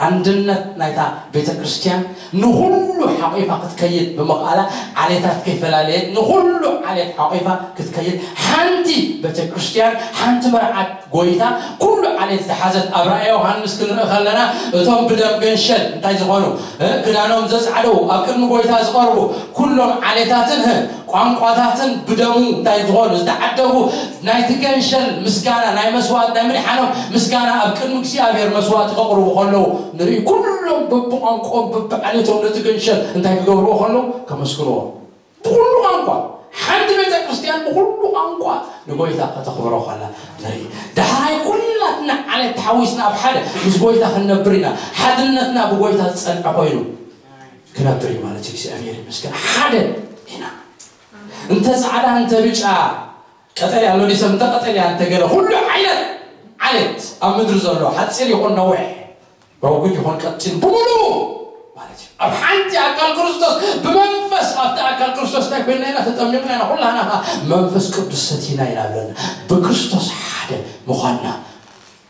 ኣንድነት ናይታ ቤተ ክርስቲያን ንኹሉ ሓቂፋ ክትከይድ ብምኽኣላ ዓሌታት ከይፈላለየት ንኹሉ ዓሌት ሓቂፋ ክትከይድ ሓንቲ ቤተ ክርስቲያን ሓንቲ መርዓት ጎይታ ኩሉ ዓሌት ዝሓዘት ኣብ ራእየ ዮሃንስ ክንርኢ ከለና እቶም ብደም ገንሸል እንታይ ዝኾኑ እ፣ ክዳኖም ዘጽዓደው ኣብ ቅድሚ ጎይታ ዝቐርቡ ኩሎም ዓሌታትን እ፣ ቋንቋታትን ብደሙ እንታይ ዝኾኑ ዝተዓደጉ ናይቲ ገንሸል ምስጋና ናይ መስዋዕት ናይ ምድሓኖም ምስጋና ኣብ ቅድሚ እግዚኣብሔር መስዋዕት ከቕርቡ ከለዉ ንርኢ። ኩሎም በብቋንቋኦም በብዓሌቶም ነቲ ገንሸል እንታይ ክገብርዎ ከለዉ ከመስግንዎ። ብኹሉ ቋንቋ ሓንቲ ቤተ ክርስቲያን ብኹሉ ቋንቋ ንጎይታ ከተኽብሮ ከላ ንርኢ። ዳሕራይ ኩላትና ዓሌት ተሓዊስና ኣብ ሓደ ምስ ጎይታ ክንነብር ኢና። ሓድነትና ብጎይታ ዝጸንዐ ኮይኑ ክነብር እዩ ማለት እዩ። እግዚኣብሔር ይመስገን። ሓደ ኢና። እንተ ጻዕዳ፣ እንተ ብጫ፣ ቀጠልያ ኣሎ፣ ዲሰ እንተ ቀጠልያ፣ እንተ ገለ፣ ኩሉ ዓይነት ዓሌት ኣብ ምድሪ ዘሎ፣ ሓጺር ይኹን ነዊሕ፣ ረጒድ ይኹን ቀጢን፣ ብምሉኡ ማለት እዩ። ኣብ ሓንቲ ኣካል ክርስቶስ፣ ብመንፈስ ኣብቲ ኣካል ክርስቶስ እንታይ ኮይንና ኢና? ተጠሚቕና ኢና። ኩላህና ኸኣ መንፈስ ቅዱስ ሰቲና ኢና ኣለና። ብክርስቶስ ሓደ ምዃንና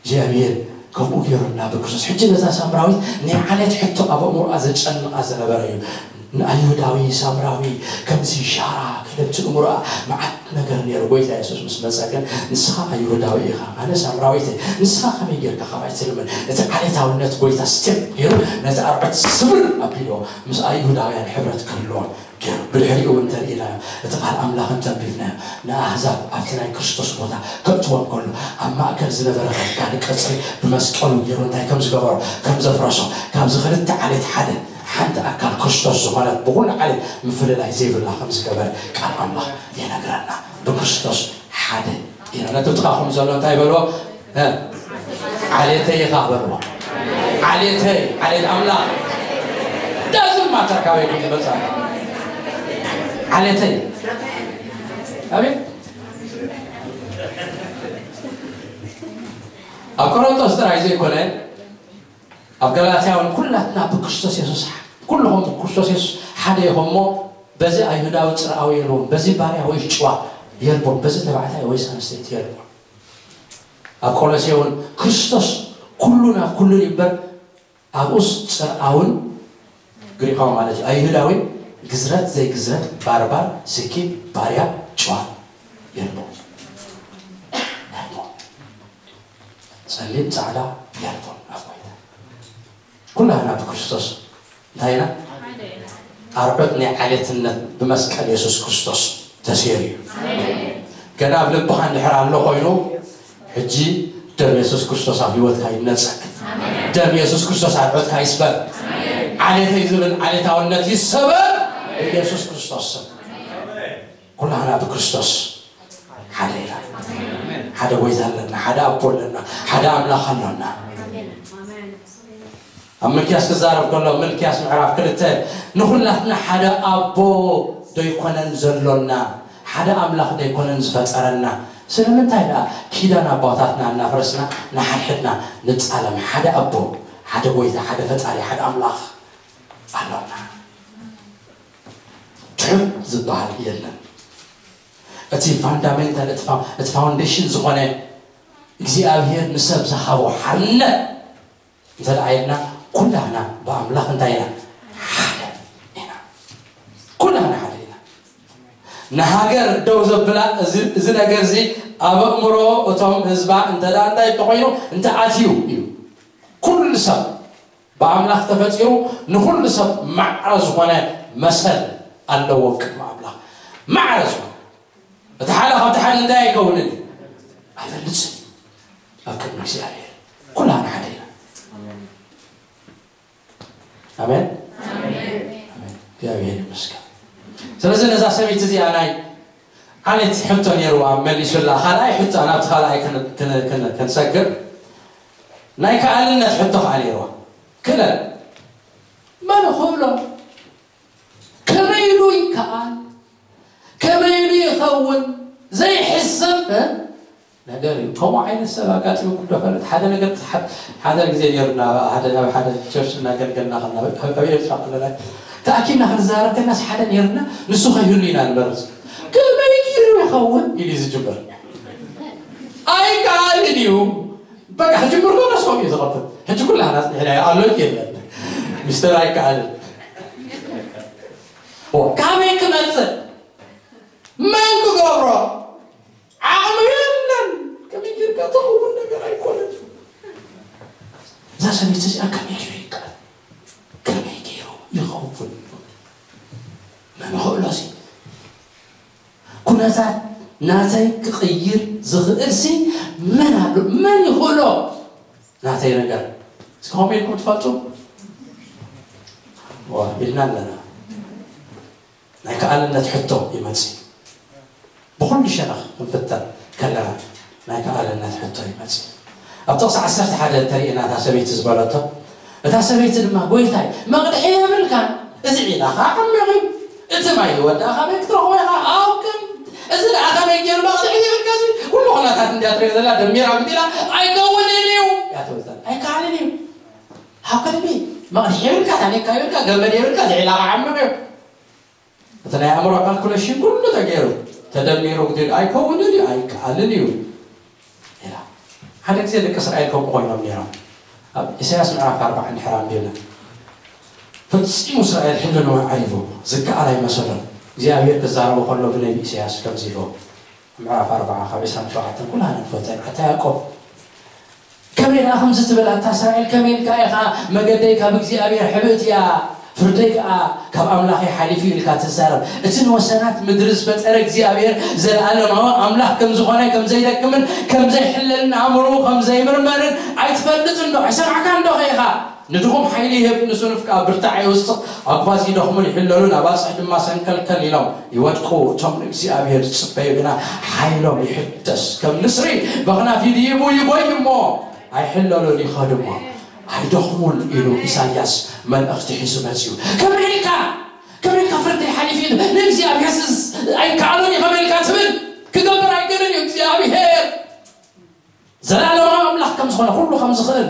እግዚኣብሔር ከምኡ ገይሩና ብክርስቶስ። ሕጂ ነዛ ሳምራዊት ናይ ዓሌት ሕቶ ኣብ ኣእምሮኣ ዘጨንቓ ዝነበረ እዩ። ንኣይሁዳዊ ሳምራዊ ከምዚ ሻራ ክለብቲ እምሮኣ መዓት ነገር ነይሩ። ጎይታ የሱስ ምስ መጸ ግን፣ "ንስኻ ኣይሁዳዊ ኢኻ፣ ኣነ ሳምራዊት እየ፣ ንስኻ ከመይ ጌርካ ካባይ ትልምን?" እቲ ዓሌታውነት ጎይታ ስቴፕ ገይሩ ነቲ ኣርዑት ስብር ኣቢልዎ ምስ ኣይሁዳውያን ሕብረት ክህልዎም ገይሩ። ብድሕሪኡ እውን እንተርኢናዮ፣ እቲ ቃል ኣምላኽ እንተንቢብናዮ፣ ንኣህዛብ ኣብቲ ናይ ክርስቶስ ቦታ ከእትዎም ከሎ፣ ኣብ ማእከል ዝነበረ ኸልካሊ ቀጽሪ ብመስቀሉ ገይሩ እንታይ ከም ዝገበሮ፣ ከም ዘፍረሶ፣ ካብዚ ክልተ ዓሌት ሓደ፣ ሓንቲ ኣካል ክርስቶስ ዝኾነት፣ ብኹሉ ዓሌት ምፍልላይ ዘይብላ ከም ዝገበረ ቃል ኣምላኽ ይነግረና። ብክርስቶስ ሓደ ኢና። ነቲ ጥቓኹም ዘሎ እንታይ በልዎ? እ፣ ዓሌተይ ኢኻ በልዎ። ዓሌተይ፣ ዓሌት ኣምላኽ። ዳዝም ማተር ካበይ ከም ዝመጽእ። ዓሌተይ። ኣቤት። ኣብ ቆሮንቶስ ጥራይ ዘይኮነ፣ ኣብ ገላትያ እውን ኩላትና ብክርስቶስ የሱስ፣ ኩልኹም ብክርስቶስ የሱስ ሓደ ኢኹም እሞ፣ በዚ ኣይሁዳዊ ጽርኣዊ የልቦን፣ በዚ ባርያ ወይ ጭዋ የልቦን፣ በዚ ተባዕታይ ወይስ ኣንስተይቲ የልቦን። ኣብ ቆሎሴ እውን ክርስቶስ ኩሉ ናብ ኩሉ እዩ እምበር፣ ኣብኡስ ጽርኣውን ግሪኻዊ ማለት እዩ፣ ኣይሁዳዊ፣ ግዝረት ዘይግዝረት፣ ባርባር፣ ስኪ፣ ባርያ፣ ጭዋ የልቦን። ጸሊም ጻዕዳ የልቦን ኣብ ጎይታ። ኩላህና ብክርስቶስ እንታይ ኢና? ኣርዑት ናይ ዓሌትነት ብመስቀል የሱስ ክርስቶስ ተሰይሩ እዩ። ገና ኣብ ልብኻ እንድሕር ኣሎ ኮይኑ፣ ሕጂ ደም የሱስ ክርስቶስ ኣብ ህይወትካ ይነጸግ። ደም የሱስ ክርስቶስ ኣርዑትካ ይስበር። ዓሌተይ ዝብል ዓሌታውነት ይሰበር ብየሱስ ክርስቶስ ስም። ኩላህና ብክርስቶስ ሓደ ኢና። ሓደ ጎይታ ኣለና፣ ሓደ ኣቦ ኣለና፣ ሓደ ኣምላኽ ኣሎና። ኣብ ምልክያስ ክዛረብ ከሎ፣ ምልክያስ ምዕራፍ ክልተ፣ "ንኹላትና ሓደ ኣቦ ዶ ኣይኮነን ዘሎና? ሓደ ኣምላኽ ዶ ኣይኮነን ዝፈጠረና? ስለምንታይ ደኣ ኪዳን ኣቦታትና እናፍረስና ንሓድሕድና ንጻለም?" ሓደ ኣቦ፣ ሓደ ጎይታ፣ ሓደ ፈጣሪ፣ ሓደ ኣምላኽ ኣሎና። ትሑት ዝበሃል የለን። እቲ ፋንዳሜንታል፣ እቲ ፋ-፣ እቲ ፋውንዴሽን ዝኾነ እግዚኣብሔር ንሰብ ዝሃቦ ሓርነት እንተ ደኣ ኢልና፣ ኩላህና ብኣምላኽ እንታይ ኢና? ሓደ ኢና። ኩላህና ሓደ ኢና። ንሃገር ደው ዘብላ እዚ፣ እዚ ነገር እዚ ኣብ ኣእምሮ እቶም ህዝባ እንተ ደኣ እንታይ እንተኾይኑ፣ እንተ ኣትዩ እዩ። ኩሉ ሰብ ብኣምላኽ ተፈጢሩ፣ ንኹሉ ሰብ ማዕረ ዝኾነ መሰል ኣለዎ ቅድሚ ኣምላኽ። ማዕረ ዝኾነ። እቲ ሓደ ካብቲ ሓደ እንታይ ኣይከውንን እዩ? ኣይበልጽን እዩ ኣብ ቅድሚ እግዚኣብሔር። ኩላና ሓደ ኢና። ኣሜን። ኣሜን። እግዚኣብሔር ይመስገን። ስለዚ ነዛ ሰበይቲ እዚኣ ናይ ዓሌት ሕቶ ነይርዋ፣ መሊሱላ። ካልኣይ ሕቶ፣ ናብቲ ካልኣይ ክን-፣ ክን-፣ ክን-፣ ክንሰግር፣ ናይ ከኣልነት ሕቶ ከዓ ነይርዋ። ክለል መን ኽእሎ? ከመይ ኢሉ ይከኣል? ከመይ ኢሉ ይኸውን? ዘይሕሰብ፣ እ? ነገር እዩ። ከምኡ ዓይነት ሰብ ኣጋጢሙኩም ዶ ፈልጥ? ሓደ ነገር ክትሓ-፣ ሓደ ግዜ ነይሩና፣ ሓደ፣ ናብ ሓደ ቸርች እናገልገልና ከለና፣ ኣብ፣ ኣብ ኤርትራ ከለና፣ ተኣኪብና ክንዛረብ ከለናስ ሓደ ነይሩና፣ ንሱ ከይህሉ ኢና ንመርጽ። "ከመይ ገይሩ ይኸውን?" ኢሉ እዩ ዝጅምር። "ኣይከኣልን እዩ። በቃ፣ ክጅምር ከሎስ ከምኡ እዩ ዝኸፍት። ሕጂ ኩላህና ኣጽኒሕናዮ ኣሎ፣ የለን። ሚስተር ኣይከኣልን። ኦ፣ ካበይ ክመጽእ? መን ክገብሮ? ዓቕሚ የለን። ከመይ ጌርካ ትኸውን ነገር ኣይኮነን። እዛ ሰበይቲ እዚኣ ከመይ ገይሩ ይከኣል? ከመይ ገይሩ ይኸውን? መን ይኽእሎ እዚ? ኩነታት ናተይ ክቕይር ዝኽእል ሲ መን ኣሎ? መን ይኽእሎ?" ናተይ ነገር። እስኪ ከምኡ ኢልኩም ትፈልጡ? ዋ፣ ኢልና ኣለና። ናይ ከኣልነት ሕቶ ይመጽእ። ብኹሉ ሸነኽ ክንፍተን ከለና ናይ ከኣልነት ሕቶ ይመጽእ። ኣብ ጥቕሲ ዓሰርተ ሓደ እንተሪእና እታ ሰበይቲ ዝበለቶ፣ እታ ሰበይቲ ድማ፣ "ጎይታይ፣ መቕድሒ የብልካን?" እዚ ዒላ ኸዓ ዓሚቕ እዩ። እቲ ማይ ህይወት ደኣ ካበይ ክትረኽቦ ኢኻ? ኣብ ከም እዚ ደኣ ከመይ ገይሩ መቕዝሒ ይብል? ከዚ ኩሉ ኩነታት እንድያ ትሪኦ ዘላ ደሚራ ኣምጢላ ኣይከውንን እዩ እያ ትብል ዘላ። ኣይከኣልን እዩ። ኣብ ከደሚ መቕዝሒ የብልካ፣ ታኒካ የብልካ፣ ገመድ የብልካ፣ እዚ ዒላ ኸዓ ዓሚቕ እዩ። እቲ ናይ ኣእምሮ ካልኩሌሽን ኩሉ ተገይሩ ተደሚሩ ግዲ ኣይከውንን እዩ፣ ኣይከኣልን እዩ። ኢላ። ሓደ ግዜ ደቂ እስራኤል ከምኡ ኮይኖም ነይሮም። ኣብ ኢሳያስ ምዕራፍ ኣርባዓ እንድሕር ኣንቢብና፣ ፈጺሙ እስራኤል ሕልንኡ ዓሪቡ ዝከኣል ኣይመሰሎን። እግዚኣብሔር ክዛረቦ ከሎ ብነቢ ኢሳያስ ከምዚ ኢልዎ፣ ምዕራፍ ኣርባዓ ካብ ዕስራን ሸውዓተን ኩላህና ንፈልጦ ኢና። ኣታ ያዕቆብ፣ ከመይ ደኣ ከምዚ ትብል? ኣታ እስራኤል፣ ከመይ ኢልካ ኢኻ፣ መገደይ ካብ እግዚኣብሔር ሕብእቲ እያ፣ ፍርደይ ከኣ ካብ ኣምላኸይ ሓሊፉ ኢልካ ትዛረብ? እቲ ንወሰናት ምድሪ ዝፈጠረ እግዚኣብሔር ዘለኣለማዊ ኣምላኽ ከም ዝኾነ፣ ከም ዘይደክምን ከም ዘይሕለልን፣ ኣእምሮኡ ከም ዘይምርመርን ኣይትፈልጥን ዶ? ኣይሰማዕካን ዶ ኢኻ? ንድኹም ሓይሊ ይህብ፣ ንስኑፍ ከኣ ብርታዕ ይውስኽ። ኣጓዝ ይደኽሙን ይሕለሉን፣ ኣባጽሕ ድማ ሰንከልከል ኢሎም ይወድቁ። እቶም ንእግዚኣብሔር ዝጽበዩ ግና ሓይሎም ይሕደስ። ከም ንስሪ በኽናፍ ይድይቡ ይጎዩ እሞ ኣይሕለሉን፣ ይኸዱ እሞ ኣይደኽሙን ኢሉ ኢሳይያስ መልእኽቲ ሒዙ መጺኡ። ከመይ ኢልካ፣ ከመይ ኢልካ ፍርደይ ሓሊፉ ኢሉ ንእግዚኣብሔር ስስ ኣይከኣሎን እዩ ከመይ ኢልካ ትብል? ክገብር ኣይክእልን እዩ እግዚኣብሔር። ዘላለማዊ ኣምላኽ ከም ዝኾነ፣ ኩሉ ከም ዝኽእል፣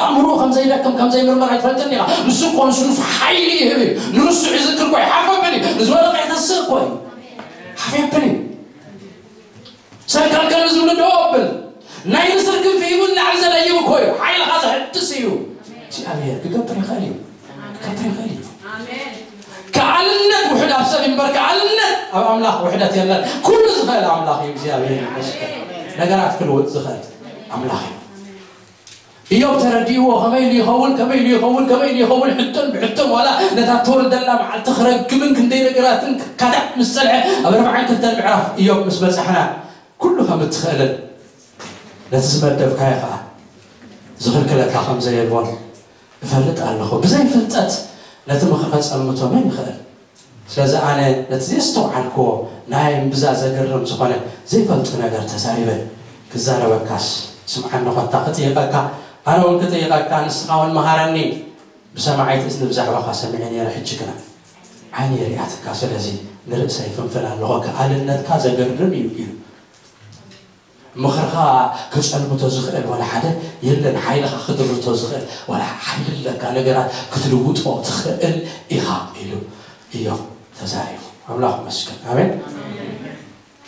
ኣእምሮ ከም ዘይደክም ከም ዘይምርመር ኣይትፈልጥን ኢኻ። ንሱ እኮ ንስኑፍ ሓይሊ ይህብ እዩ። ንርሱዕ ይዝክር እኮ እዩ። ሓፍ ኣብል እዩ። ንዝወደቐ የተስእ እኮ እዩ። ሓፍ የብል እዩ። ሰንከልከል ዝብሉ ደው ኣብል። ናይ ንስር ክንፊ ሂቡ ንላዕሊ ዘደይብ እኮ እዩ። ሓይልኻ ዘሕድስ እዩ። እግዚኣብሔር ክገብር ይኽእል እዩ። ክገብር ይኽእል እዩ። ከኣልነት ውሕድ ኣብ ሰብ እምበር ከኣልነት ኣብ ኣምላኽ ውሕደት የለን። ኩሉ ዝኽእል ኣምላኽ እዩ። እግዚኣብሔር ይመስገን። ነገራት ክልውጥ ዝኽእል ኣምላኽ እዩ። ኢዮብ ተረዲእዎ፣ ከመይ ኢሉ ይኸውን፣ ከመይ ኢሉ ይኸውን፣ ከመይ ኢሉ ይኸውን፣ ሕቶን ብሕቶን ዋላ ነታ እተወልደላ መዓልቲ ክረግምን ክንደይ ነገራትን ክካታዕ ምስ ጸንሐ፣ ኣብ ኣርባዓን ክልተን ምዕራፍ ኢዮብ ምስ በጻሕና፣ ኩሉ ከም እትኽእልን ነቲ ዝመደብካዮ ኸኣ ዝኽልክለካ ከም ዘየልቦን እፈልጥ ኣለኹ። ብዘይ ፍልጠት ነቲ ምኽሪ ከጸልምቶ መን ይኽእል? ስለዚ ኣነ ነቲ ዘየስተውዓልክዎ ናይ እምብዛ ዘገርም ዝኾነ ዘይፈልጦ ነገር ተዛሪበ። ክዛረበካስ ስምዓኒ ኮታ፣ ክጥይቐካ ኣነ እውን ክጥይቐካ፣ ንስኻ እውን መሃረኒ። ብሰማዒት እዝኒ ብዛዕባኻ ሰሚዐ ነይረ፣ ሕጂ ግና ዓይነይ ሪኣትካ፣ ስለዚ ንርእሰይ ፍንፍን ኣለኹ። ከኣልነትካ ዘገርም እዩ ኢሉ። ምኽርኻ ክጸልምቶ ዝኽእል ዋላ ሓደ የለን፣ ሓይልኻ ክድርቶ ዝኽእል ዋላ ሓይሊ ኣለካ፣ ነገራት ክትልውጦ ትኽእል ኢኻ ኢሉ ኢዮብ ተዛሪቡ። ኣምላኽ ይመስገን። ኣሜን።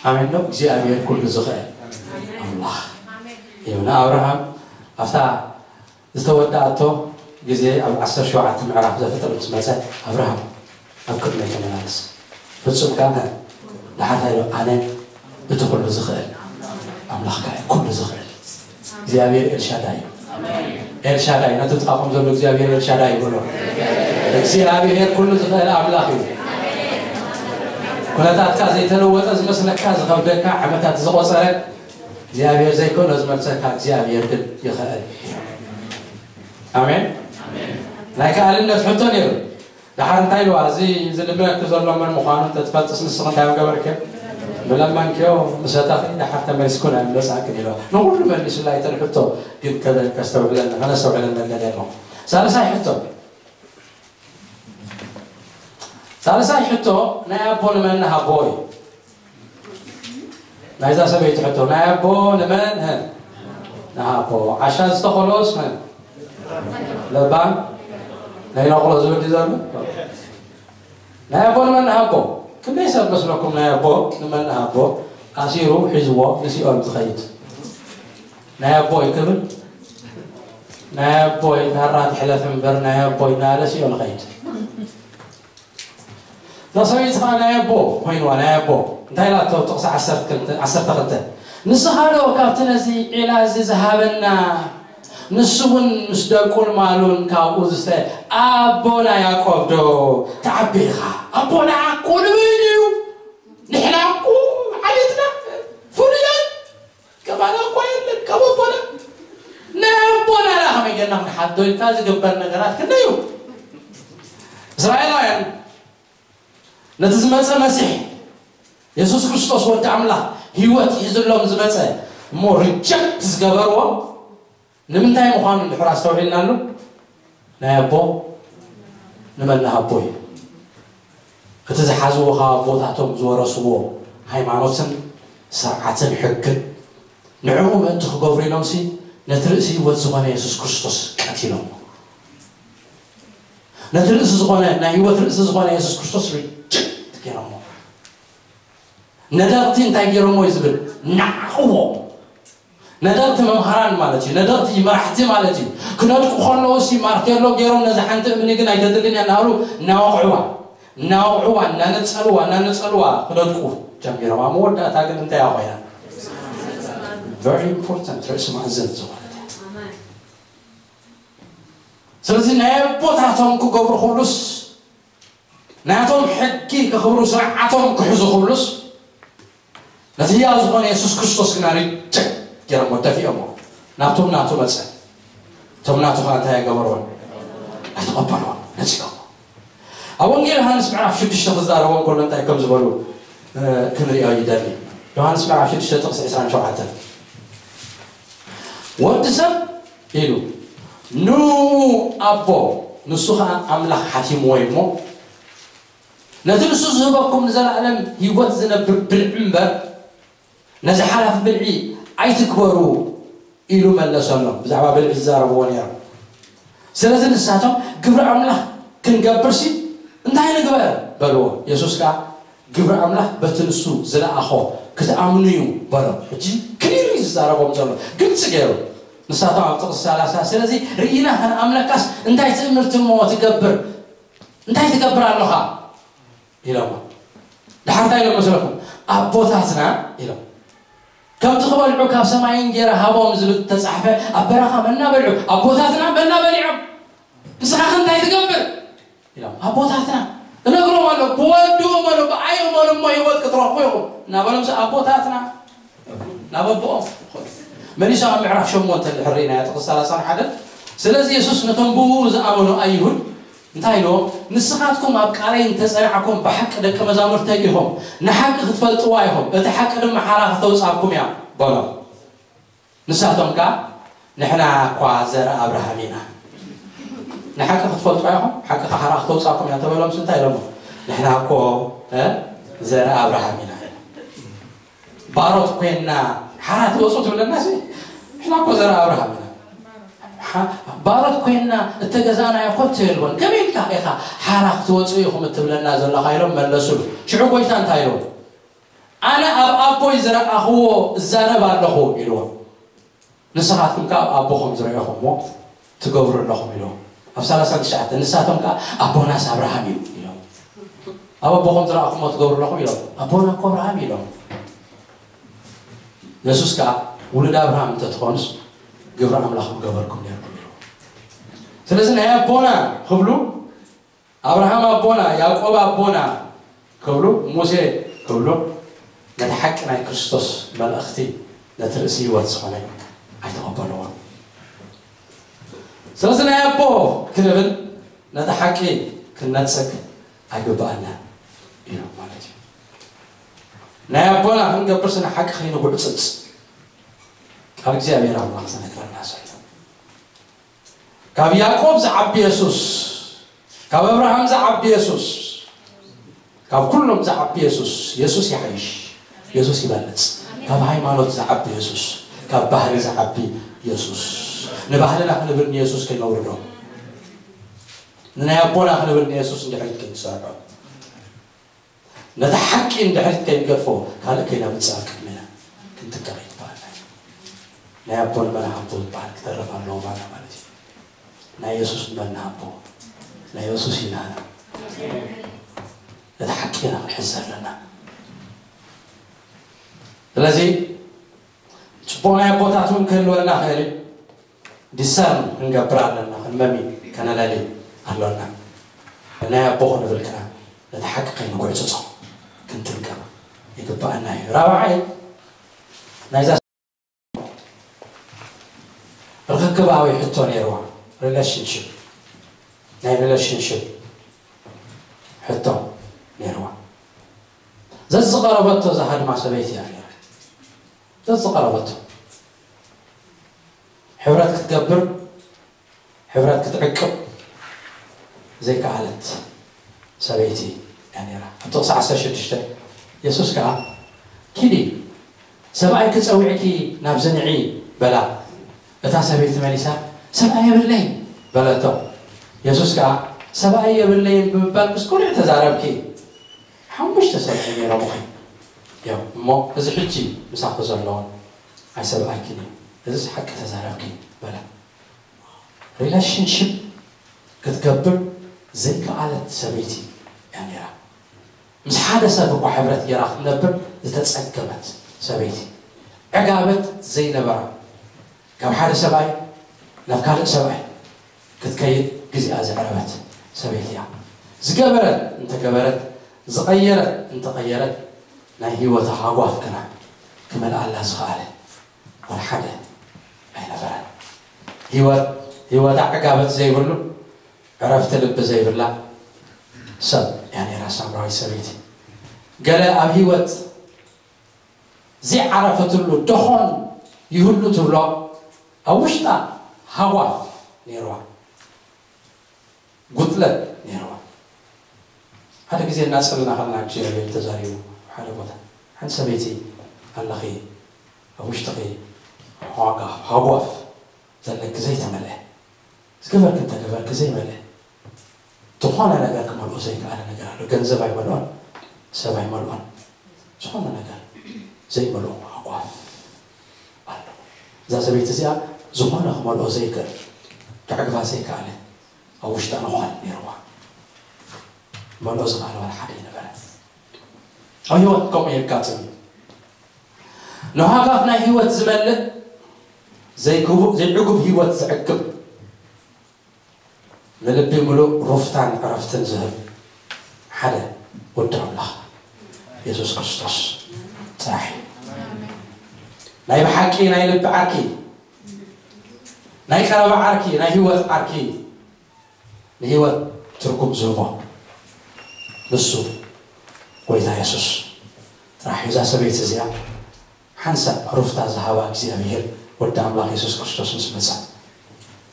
ኣሜን ነው። እግዚኣብሔር ኩሉ ዝኽእል ኣምላኽ እዩ። ንኣብርሃም ኣብታ ዝተወድኣቶ ግዜ ኣብ ዓሰርተ ሸውዓተ ምዕራፍ ዘፍጥረት ምስ መጸ፣ ኣብርሃም ኣብ ቅድመይ ተመላለስ፣ ፍጹም ከኣ ደሓር እንታይ ኢሉ? ኣነ እቲ ኩሉ ዝኽእል ኣምላኽ ከኣ እዩ፣ ኩሉ ዝኽእል እግዚኣብሔር ኤልሻዳይ እዩ። ኤልሻዳይ፣ ነቲ ጥቓኹም ዘሎ እግዚኣብሔር ኤልሻዳይ ይበሎ። እግዚኣብሔር ኩሉ ዝኽእል ኣምላኽ እዩ። ኩነታትካ ዘይተለወጠ ዝመስለካ፣ ዝኸብደካ፣ ዓመታት ዝቖጸረ፣ እግዚኣብሔር ዘይክእሎ ዝመልሰካ እግዚኣብሔር ግን ይኽእል። ኣሜን። ናይ ከኣልነት ሕቶ ነይሩ። ደሓር እንታይ ኢልዋ? እዚ ዝልምነኪ ዘሎ መን ምዃኑ እንተትፈልጥስ ንስኺ እንታይ ምገበርክዮ? ምለመንክዮ፣ ምሰተኺ፣ ደሓር ተመሊስኩ ናይ ምመጻእክን ኢልዋ። ንኹሉ መሊሱላ ኣይተን ሕቶ ግን ከ-፣ ከስተውዕለና፣ ከነስተውዕለና ንደሊ ኣለኹ። ሳልሳይ ሕቶ። ሳልሳይ ሕቶ ናይ ኣቦ ንመን ንሃቦ እዩ። ናይዛ ሰበይቲ ሕቶ፣ ናይ ኣቦ ንመን፣ ህ፣ ንሃቦ? ዓሻ ዝተኸሎስ፣ ህ፣ ለባም ናይ ነቕሎ ዝብል ድዩ ዘሎ? ናይ ኣቦ ንመን ንሃቦ? ክንደይ ሰብ መስለኩም ናይ ኣቦ ንመን ንሃቦ? ኣሲሩ ሒዝዎ ንሲኦል ዝኸይድ። ናይ ኣቦይ ክብል፣ ናይ ኣቦይ ካራ ትሕለፍ እምበር ናይ ኣቦይ እናበለ ሲኦል ኸይድ። እዛ ሰበይቲ ኸዓ ናይ ኣቦ ኮይንዋ፣ ናይ ኣቦ። እንታይ ኢላቶ? ጥቕሲ ዓሰርተ ክልተ፣ ዓሰርተ ክልተ። ንስኻ ዶ ካብቲ ነዚ ዒላ እዚ ዝሃበና፣ ንሱ እውን ምስ ደቁን ማሉን ካብኡ ዝስተ ኣቦና ያዕቆብ ዶ ትዓቢ ኢኻ? ኣቦና እኮ ንበይኑ እዩ። ንሕና እኮ ዓሌትና ፍሉያት፣ ከማና እኮ የለን ካብ ኣቦና። ናይ ኣቦና ደኣ ከመይ ጌርና ክንሓቶ ኢልካ ዝግበር ነገራት ክንደይ እዩ። እስራኤላውያን ነቲ ዝመጸ መሲሕ የሱስ ክርስቶስ ወዲ ኣምላኽ ህይወት ሒዝሎም ዝመጸ እሞ ሪጀክት ዝገበርዎ ንምንታይ ምዃኑ እንድሕር ኣስተውዒልናሉ፣ ናይ ኣቦ ንመን ንሃቦ እዩ? እቲ ዝሓዝዎ ካብ ኣቦታቶም ዝወረስዎ ሃይማኖትን ስርዓትን ሕግን ንዕኡ ምእንቲ ክገብሩ ኢሎምሲ ነቲ ርእሲ ህይወት ዝኾነ የሱስ ክርስቶስ ቀቲሎሞ። ነቲ ርእሲ ዝኾነ፣ ናይ ህይወት ርእሲ ዝኾነ የሱስ ክርስቶስ ሪጀክት ገይሮሞ። ነደቕቲ እንታይ ገይሮሞ እዩ ዝብል? ናዕቕዎ። ነደቕቲ መምሃራን ማለት እዩ። ነደቕቲ መራሕቲ ማለት እዩ። ክነድቁ ከለዉ ሲ ማርቴሎ ገይሮም ነዚ ሓንቲ እምኒ ግን ኣይተድልን እያ እናበሉ እናወቕዕዋ፣ እናወቕዕዋ፣ እናነጸልዋ፣ እናነጸልዋ ክነድቁ ጀሚሮም። ኣብ መወዳእታ ግን እንታይ እያ ኮይና? Very important፣ ርእሲ ማእዘን ዝኾነት እያ። ስለዚ ናይ ኣቦታቶም ክገብሩ ክብሉስ፣ ናቶም ሕጊ ከኽብሩ፣ ስርዓቶም ክሕዙ ክብሉስ፣ ነቲ ህያው ዝኾነ የሱስ ክርስቶስ ግና ሪጀክት ገይሮሞ፣ ደፊኦሞ። ናብቶም ናቱ መጸ። እቶም ናቱ ኸዓ እንታይ ኣይገበርዎን? ኣይተቐበልዎን። ነጺጎሞ። ኣብ ወንጌል ዮሃንስ ምዕራፍ ሽዱሽተ ክዛረቦም ከሎ እንታይ ከም ዝበሉ፣ እ፣ ክንሪኦ ይደሊ። ዮሃንስ ምዕራፍ ሽዱሽተ ጥቕሲ ዕስራን ሸውዓተን። ወዲ ሰብ ኢሉ፣ ን ኣቦ፣ ንሱ ኸዓ ኣምላኽ ሓቲምዎ እዩ እሞ፣ ነቲ ንሱ ዝህበኩም ንዘለኣለም ህይወት ዝነብር ብልዒ እምበር፣ ነዚ ሓላፊ ብልዒ ኣይትግበሩ ኢሉ መለሰሎም። ብዛዕባ ብልዒ ዝዛረብዎ ነይሮም። ስለዚ ንሳቶም፣ ግብሪ ኣምላኽ ክንገብርሲ እንታይ ንግበር? በልዎ። የሱስ ከኣ፣ ግብሪ ኣምላኽ በቲ ንሱ ዝለኣኾ ክትኣምኑ እዩ በሎም። ሕጂ ክሊር እዩ ዝዛረቦም ዘሎ፣ ግልጺ ገይሩ። ንሳቶም ኣብ ጥቕሲ ሰላሳ፣ ስለዚ ርኢና ክንኣምነካስ እንታይ ትእምርቲ እሞ ትገብር? እንታይ ትገብር ኣለኻ? ኢሎሞ። ድሓር እንታይ ኢሎም መስለኩም? ኣቦታትና ኢሎም። ከምቲ ክበልዑ ካብ ሰማይ እንጌራ ሃቦም ዝብል ተጻሕፈ፣ ኣብ በረኻ መና በልዑ፣ ኣቦታትና መና በሊዖም። ንስኻ ከ እንታይ ትገብር? ኢሎም። ኣቦታትና እነግሮም ኣሎ፣ ብወዱ በሎ፣ ብኣዩ በሎ እሞ ህይወት ክትረኽቡ ኢኹም። እናበሎም ሲ ኣቦታትና ናብ ኣቦኦም። መሊሶም ኣብ ምዕራፍ ሸሞንተ እንድሕር ርኢናዮ፣ ጥቕሲ ሰላሳን ሓደን። ስለዚ የሱስ ነቶም ብእኡ ዝኣመኑ ኣይሁድ እንታይ ኢልዎም? ንስኻትኩም ኣብ ቃለይ እንተጸናዕኩም ብሓቂ ደቀ መዛሙርተይ ኢኹም፣ ንሓቂ ክትፈልጥዋ ኢኹም፣ እቲ ሓቂ ድማ ሓራ ከተውጽኣኩም እያ በሎም። ንሳቶም ከኣ ንሕና እኳ ዘር ኣብርሃም ኢና። ንሓቂ ክትፈልጥዋ ኢኹም፣ ሓቂ ከኣ ሓራ ከተውጽኣኩም እያ ተበሎም። እንታይ ኢሎሞ? ንሕና እኮ፣ እ፣ ዘር ኣብርሃም ኢና። ባሮት ኮይና ሓራ ትወጹ ትብለና ሲ? ንሕና እኮ ዘር ኣብርሃም ኢና። ሓ-፣ ባሮት ኮይና እተገዛእናዮ ኮቶ የልቦን። ከመይ ኢልካ ኢኻ ሓራ ክትወጹ ኢኹም እትብለና ዘለኻ? ኢሎም መለሱሉ። ሽዑ ጎይታ እንታይ ኢሎም? ኣነ ኣብ ኣቦይ ዝረኣኽዎ እዛረብ ኣለኹ ኢልዎም። ንስኻትኩም ከኣ ኣብ ኣቦኹም ዝረኣኹምዎ ትገብሩ ኣለኹም ኢልዎም። ኣብ ሰላሳን ትሽዓተን ንሳቶም ከኣ ኣቦናስ ኣብርሃም እዩ ኢሎም። ኣብ ኣቦኹም ዝረኣኹምዎ ትገብሩ ኣለኹም ኢሎም። ኣቦና እኮ ኣብርሃም እዩ ኢሎም። የሱስ ከኣ ውሉድ ኣብርሃም እንተትኾኑስ ግብሪ ኣምላኽ ምገበርኩም ነርኩም ኢልዎም። ስለዚ ናይ ኣቦና ክብሉ ኣብርሃም ኣቦና፣ ያዕቆብ ኣቦና ክብሉ፣ ሙሴ ክብሉ፣ ነቲ ሓቂ ናይ ክርስቶስ መልእኽቲ፣ ነቲ ርእሲ ህይወት ዝኾነ ኣይተቐበልዎን። ስለዚ ናይ ኣቦ ክንብል ነቲ ሓቂ ክንነጽግ ኣይግብኣናን እዩ ማለት እዩ። ናይ ኣቦና ክንገብር ስነ ሓቂ ከይንጉዕጽጽ ቃል እግዚኣብሔር ኣምላኽ ዝነግረና ዘሎ። ካብ ያዕቆብ ዝዓቢ የሱስ፣ ካብ ኣብርሃም ዝዓቢ የሱስ፣ ካብ ኩሎም ዝዓቢ የሱስ። የሱስ ይሓይሽ፣ የሱስ ይበልጽ። ካብ ሃይማኖት ዝዓቢ የሱስ፣ ካብ ባህሊ ዝዓቢ የሱስ። ንባህልና ክንብል ንየሱስ ከይነውርዶ፣ ንናይ ኣቦና ክንብል ንየሱስ እንድሕሪት ከይንሰርዖ፣ ነቲ ሓቂ እንድሕሪት ከይንገድፎ፣ ካልእ ከይነምጽእ ኣብ ቅድሜና ክንጥቀቕ ይግባኣና እዩ። ናይ ኣቦን መን ሃቦ ዝበሃል ክተርፍ ኣለዎ ባና ማለት እዩ። ናይ የሱስ መን ሃቦ፣ ናይ የሱስ እዩ ናህና። ነቲ ሓቂ ኢና ክንሕዝ ዘለና። ስለዚ ጽቡቕ ናይ ኣቦታት እውን ክህልወና ክእል እዩ። ዲሰርን ክንገብር ኣለና፣ ክንመሚ ከነለሊ ኣሎና። ናይ ኣቦ ክንብል ግና ነቲ ሓቂ ከይንጉዕጽጾ ክንጥንቀቕ ይግብኣና እዩ። ራብዓይ ናይዛ ርክክባዊ ሕቶ ነይርዋ፣ ሪሌሽንሽፕ፣ ናይ ሪሌሽንሽፕ ሕቶ ነይርዋ። ዘዝቐረበቶ እዛ ሃድማ ሰበይቲ እያ ነይራ። ዘዝቐረበቶ ሕብረት ክትገብር፣ ሕብረት ክትዕቅብ፣ ዘይከኣለት ሰበይቲ እያ ነይራ። ኣብ ጥቕሲ ዓሰርተ ሽዱሽተ፣ የሱስ ከኣ፣ "ኪዲ፣ ሰብኣይኪ ጸዊዕኪ ናብዚ ንዒ" በላ። እታ ሰበይቲ መሊሳ፣ "ሰብኣይ የብለይን" በለቶ። የሱስ ከኣ፣ "ሰብኣይ የብለይን ብምባል ምስ ቁኑዕ ተዛረብኪ። ሓሙሽተ ሰብኣይ ነይሮምኺ እዮም፣ እሞ እዚ ሕጂ ምሳኺ ዘሎ ኣይሰብኣይኪን እዩ። እዚስ ሓቂ ተዛረብኪ" በላ። ሪሌሽንሽፕ ክትገብር ዘይከኣለት ሰበይቲ እያ ነይራ። ምስ ሓደ ሰብ እኳ ሕብረት ገይራ ክትነብር ዝተጸገመት ሰበይቲ፣ ዕጋበት ዘይነበራ፣ ካብ ሓደ ሰብኣይ ናብ ካልእ ሰብኣይ ክትከይድ ግዜኣ ዘዕረበት ሰበይቲ እያ። ዝገበረት እንተገበረት፣ ዝቐየረት እንተቐየረት፣ ናይ ህይወታ ሃጓፍ ግና ክመልኣላ ዝኸኣለ ዋላ ሓደ ኣይነበረን። ህይወት፣ ህይወታ ዕጋበት ዘይብሉ፣ ዕረፍቲ ልቢ ዘይብላ ሰብ እያ ነይራ ሳምራዊት ሰበይቲ። ገለ ኣብ ህይወት ዘይዓረፈትሉ ደኾን ይህሉ ትብሎ፣ ኣብ ውሽጣ ሃጓፍ ነይርዋ፣ ጉድለት ነይርዋ። ሓደ ግዜ እናጸለና ከለና እግዚኣብሔር ተዛሪቡ ኣብ ሓደ ቦታ፣ ሓንቲ ሰበይቲ ኣለኺ፣ ኣብ ውሽጥኺ ዋጋ ሃጓፍ ዘለኪ ዘይተመልአ፣ ዝገበርኪ እንተገበርኪ ዘይመልአ፣ ዝኾነ ነገር ክመልኦ ዘይከኣለ ነገር ኣሎ። ገንዘብ ኣይመልኦን፣ ሰብ ኣይመልኦን፣ ዝኾነ ነገር ዘይመልኦ ሃጓፍ ኣሎ። እዛ ሰበይቲ እዚኣ ዝኾነ ክመልኦ ዘይክእል፣ ከዕግባ ዘይከኣለ ኣብ ውሽጣ ነዃል ነይርዋ። መልኦ ዝኸኣለ ዋላ ሓደ ኣይነበረ። ኣብ ህይወት ከምኡ የጋጥም እዩ። ንሃጓፍ ናይ ህይወት ዝመልእ፣ ዘይግቡ-፣ ዘይዕጉብ ህይወት ዘዕግብ፣ ንልቢ ምሉእ ሩፍታን ዕረፍትን ዝህብ ሓደ ወዲ ኣምላኽ የሱስ ክርስቶስ ጥራሕ እዩ። ናይ ብሓቂ ናይ ልቢ ዓርኪ፣ ናይ ቀረባ ዓርኪ፣ ናይ ህይወት ዓርኪ፣ ንህይወት ትርጉም ዝህቦ ንሱ ጎይታ የሱስ ጥራሕ እዩ። እዛ ሰበይቲ እዚኣ ሓንሳእ ሩፍታ ዝሃባ እግዚኣብሔር ወዲ ኣምላኽ የሱስ ክርስቶስ ምስ መጻ፣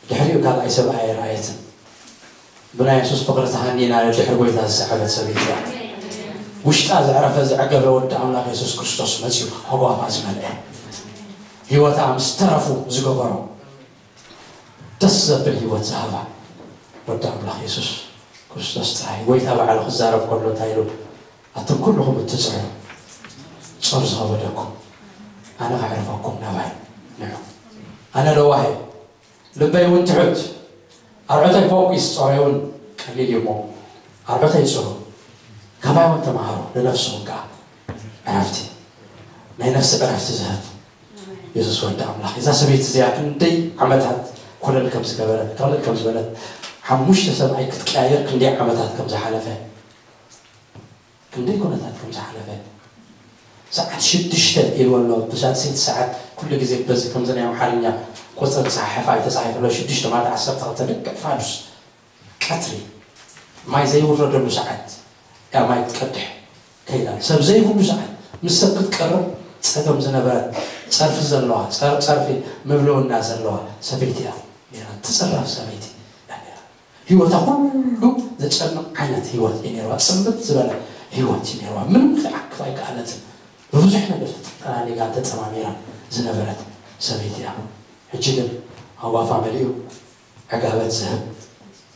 ድሕሪኡ ካልኣይ ሰብኣይ ኣይረኣየትን። ብናይ የሱስ ፍቕሪ ተሃኒና ድሕሪ ጎይታ ዝሰዓበት ሰበይቲ እያ። ውሽጣ ዘዕረፈ ዘዕገበ ወዲ ኣምላኽ የሱስ ክርስቶስ መጺኡ ሃጓፋ ዝመልአ፣ ህይወታ ምስ ተረፉ ዝገበሮ ደስ ዘብል ህይወት ዝሃባ ወዲ ኣምላኽ የሱስ ክርስቶስ ጥራይ። ጎይታ ባዕሉ ክዛረብ ከሎ እንታይ ኢሉ? ኣቱም ኩልኹም እትጽዕሩ ጾር ዝኸበደኩም፣ ኣነ ከዕርፈኩም ናባይ ንዑ። ኣነ ለዋህ እየ፣ ልበይ እውን ትሑት፣ ኣርዑተይ ፈኲስ፣ ጾረይ እውን ቀሊል እዩ እሞ ኣርዑተይ ጽሩ፣ ካባይ እውን ተማሃሩ፣ ንነፍስኹም ከኣ ዕረፍቲ፣ ናይ ነፍሲ ዕረፍቲ ዝህብ የሱስ ወዲ ኣምላኽ። እዛ ሰበይቲ እዚኣ ክንደይ ዓመታት ኮለል ከም ዝገበረት፣ ኮለል ከም ዝበለት፣ ሓሙሽተ ሰብኣይ ክትቀያየር ክንደይ ዓመታት ከም ዝሓለፈ፣ ክንደይ ኩነታት ከም ዝሓለፈ፣ ሰዓት ሽዱሽተ ኢልዎ ኣሎ። ብሳልሰይቲ ሰዓት ኩሉ ግዜ በዚ ከምዚ ናይ ኣምሓርኛ ቁጽሪ ክጸሓሕፍ ኣይተጻሒፈ ኣሎ። ሽዱሽተ ማለት ዓሰርተ ክልተ ልክዕ ፋዱስ ቀትሪ ማይ ዘይውረደሉ ሰዓት እያ ማይ ክትቀድሕ ከይዳ። ሰብ ዘይብሉ ሰዓት ምስ ሰብ ክትቀርብ ጸገም ዝነበረት፣ ጸርፊ ዘለዋ፣ ጸር-፣ ጸርፊ ምብልውና ዘለዋ ሰበይቲ እያ ነይራ። ትጽረፍ ሰበይቲ እያ ነይራ። ህይወታ ኩሉ ዘጨንቕ ዓይነት ህይወት እዩ ነይርዋ። ጽምት ዝበለ ህይወት እዩ ነይርዋ። ምንም ክትዓክፍ ኣይከኣለትን። ብብዙሕ ነገር ተጠራኒጋ ተጸማሚራ ዝነበረት ሰበይቲ እያ። ሕጂ ግን ሃጓፋ መሊኡ ዕጋበት ዝህብ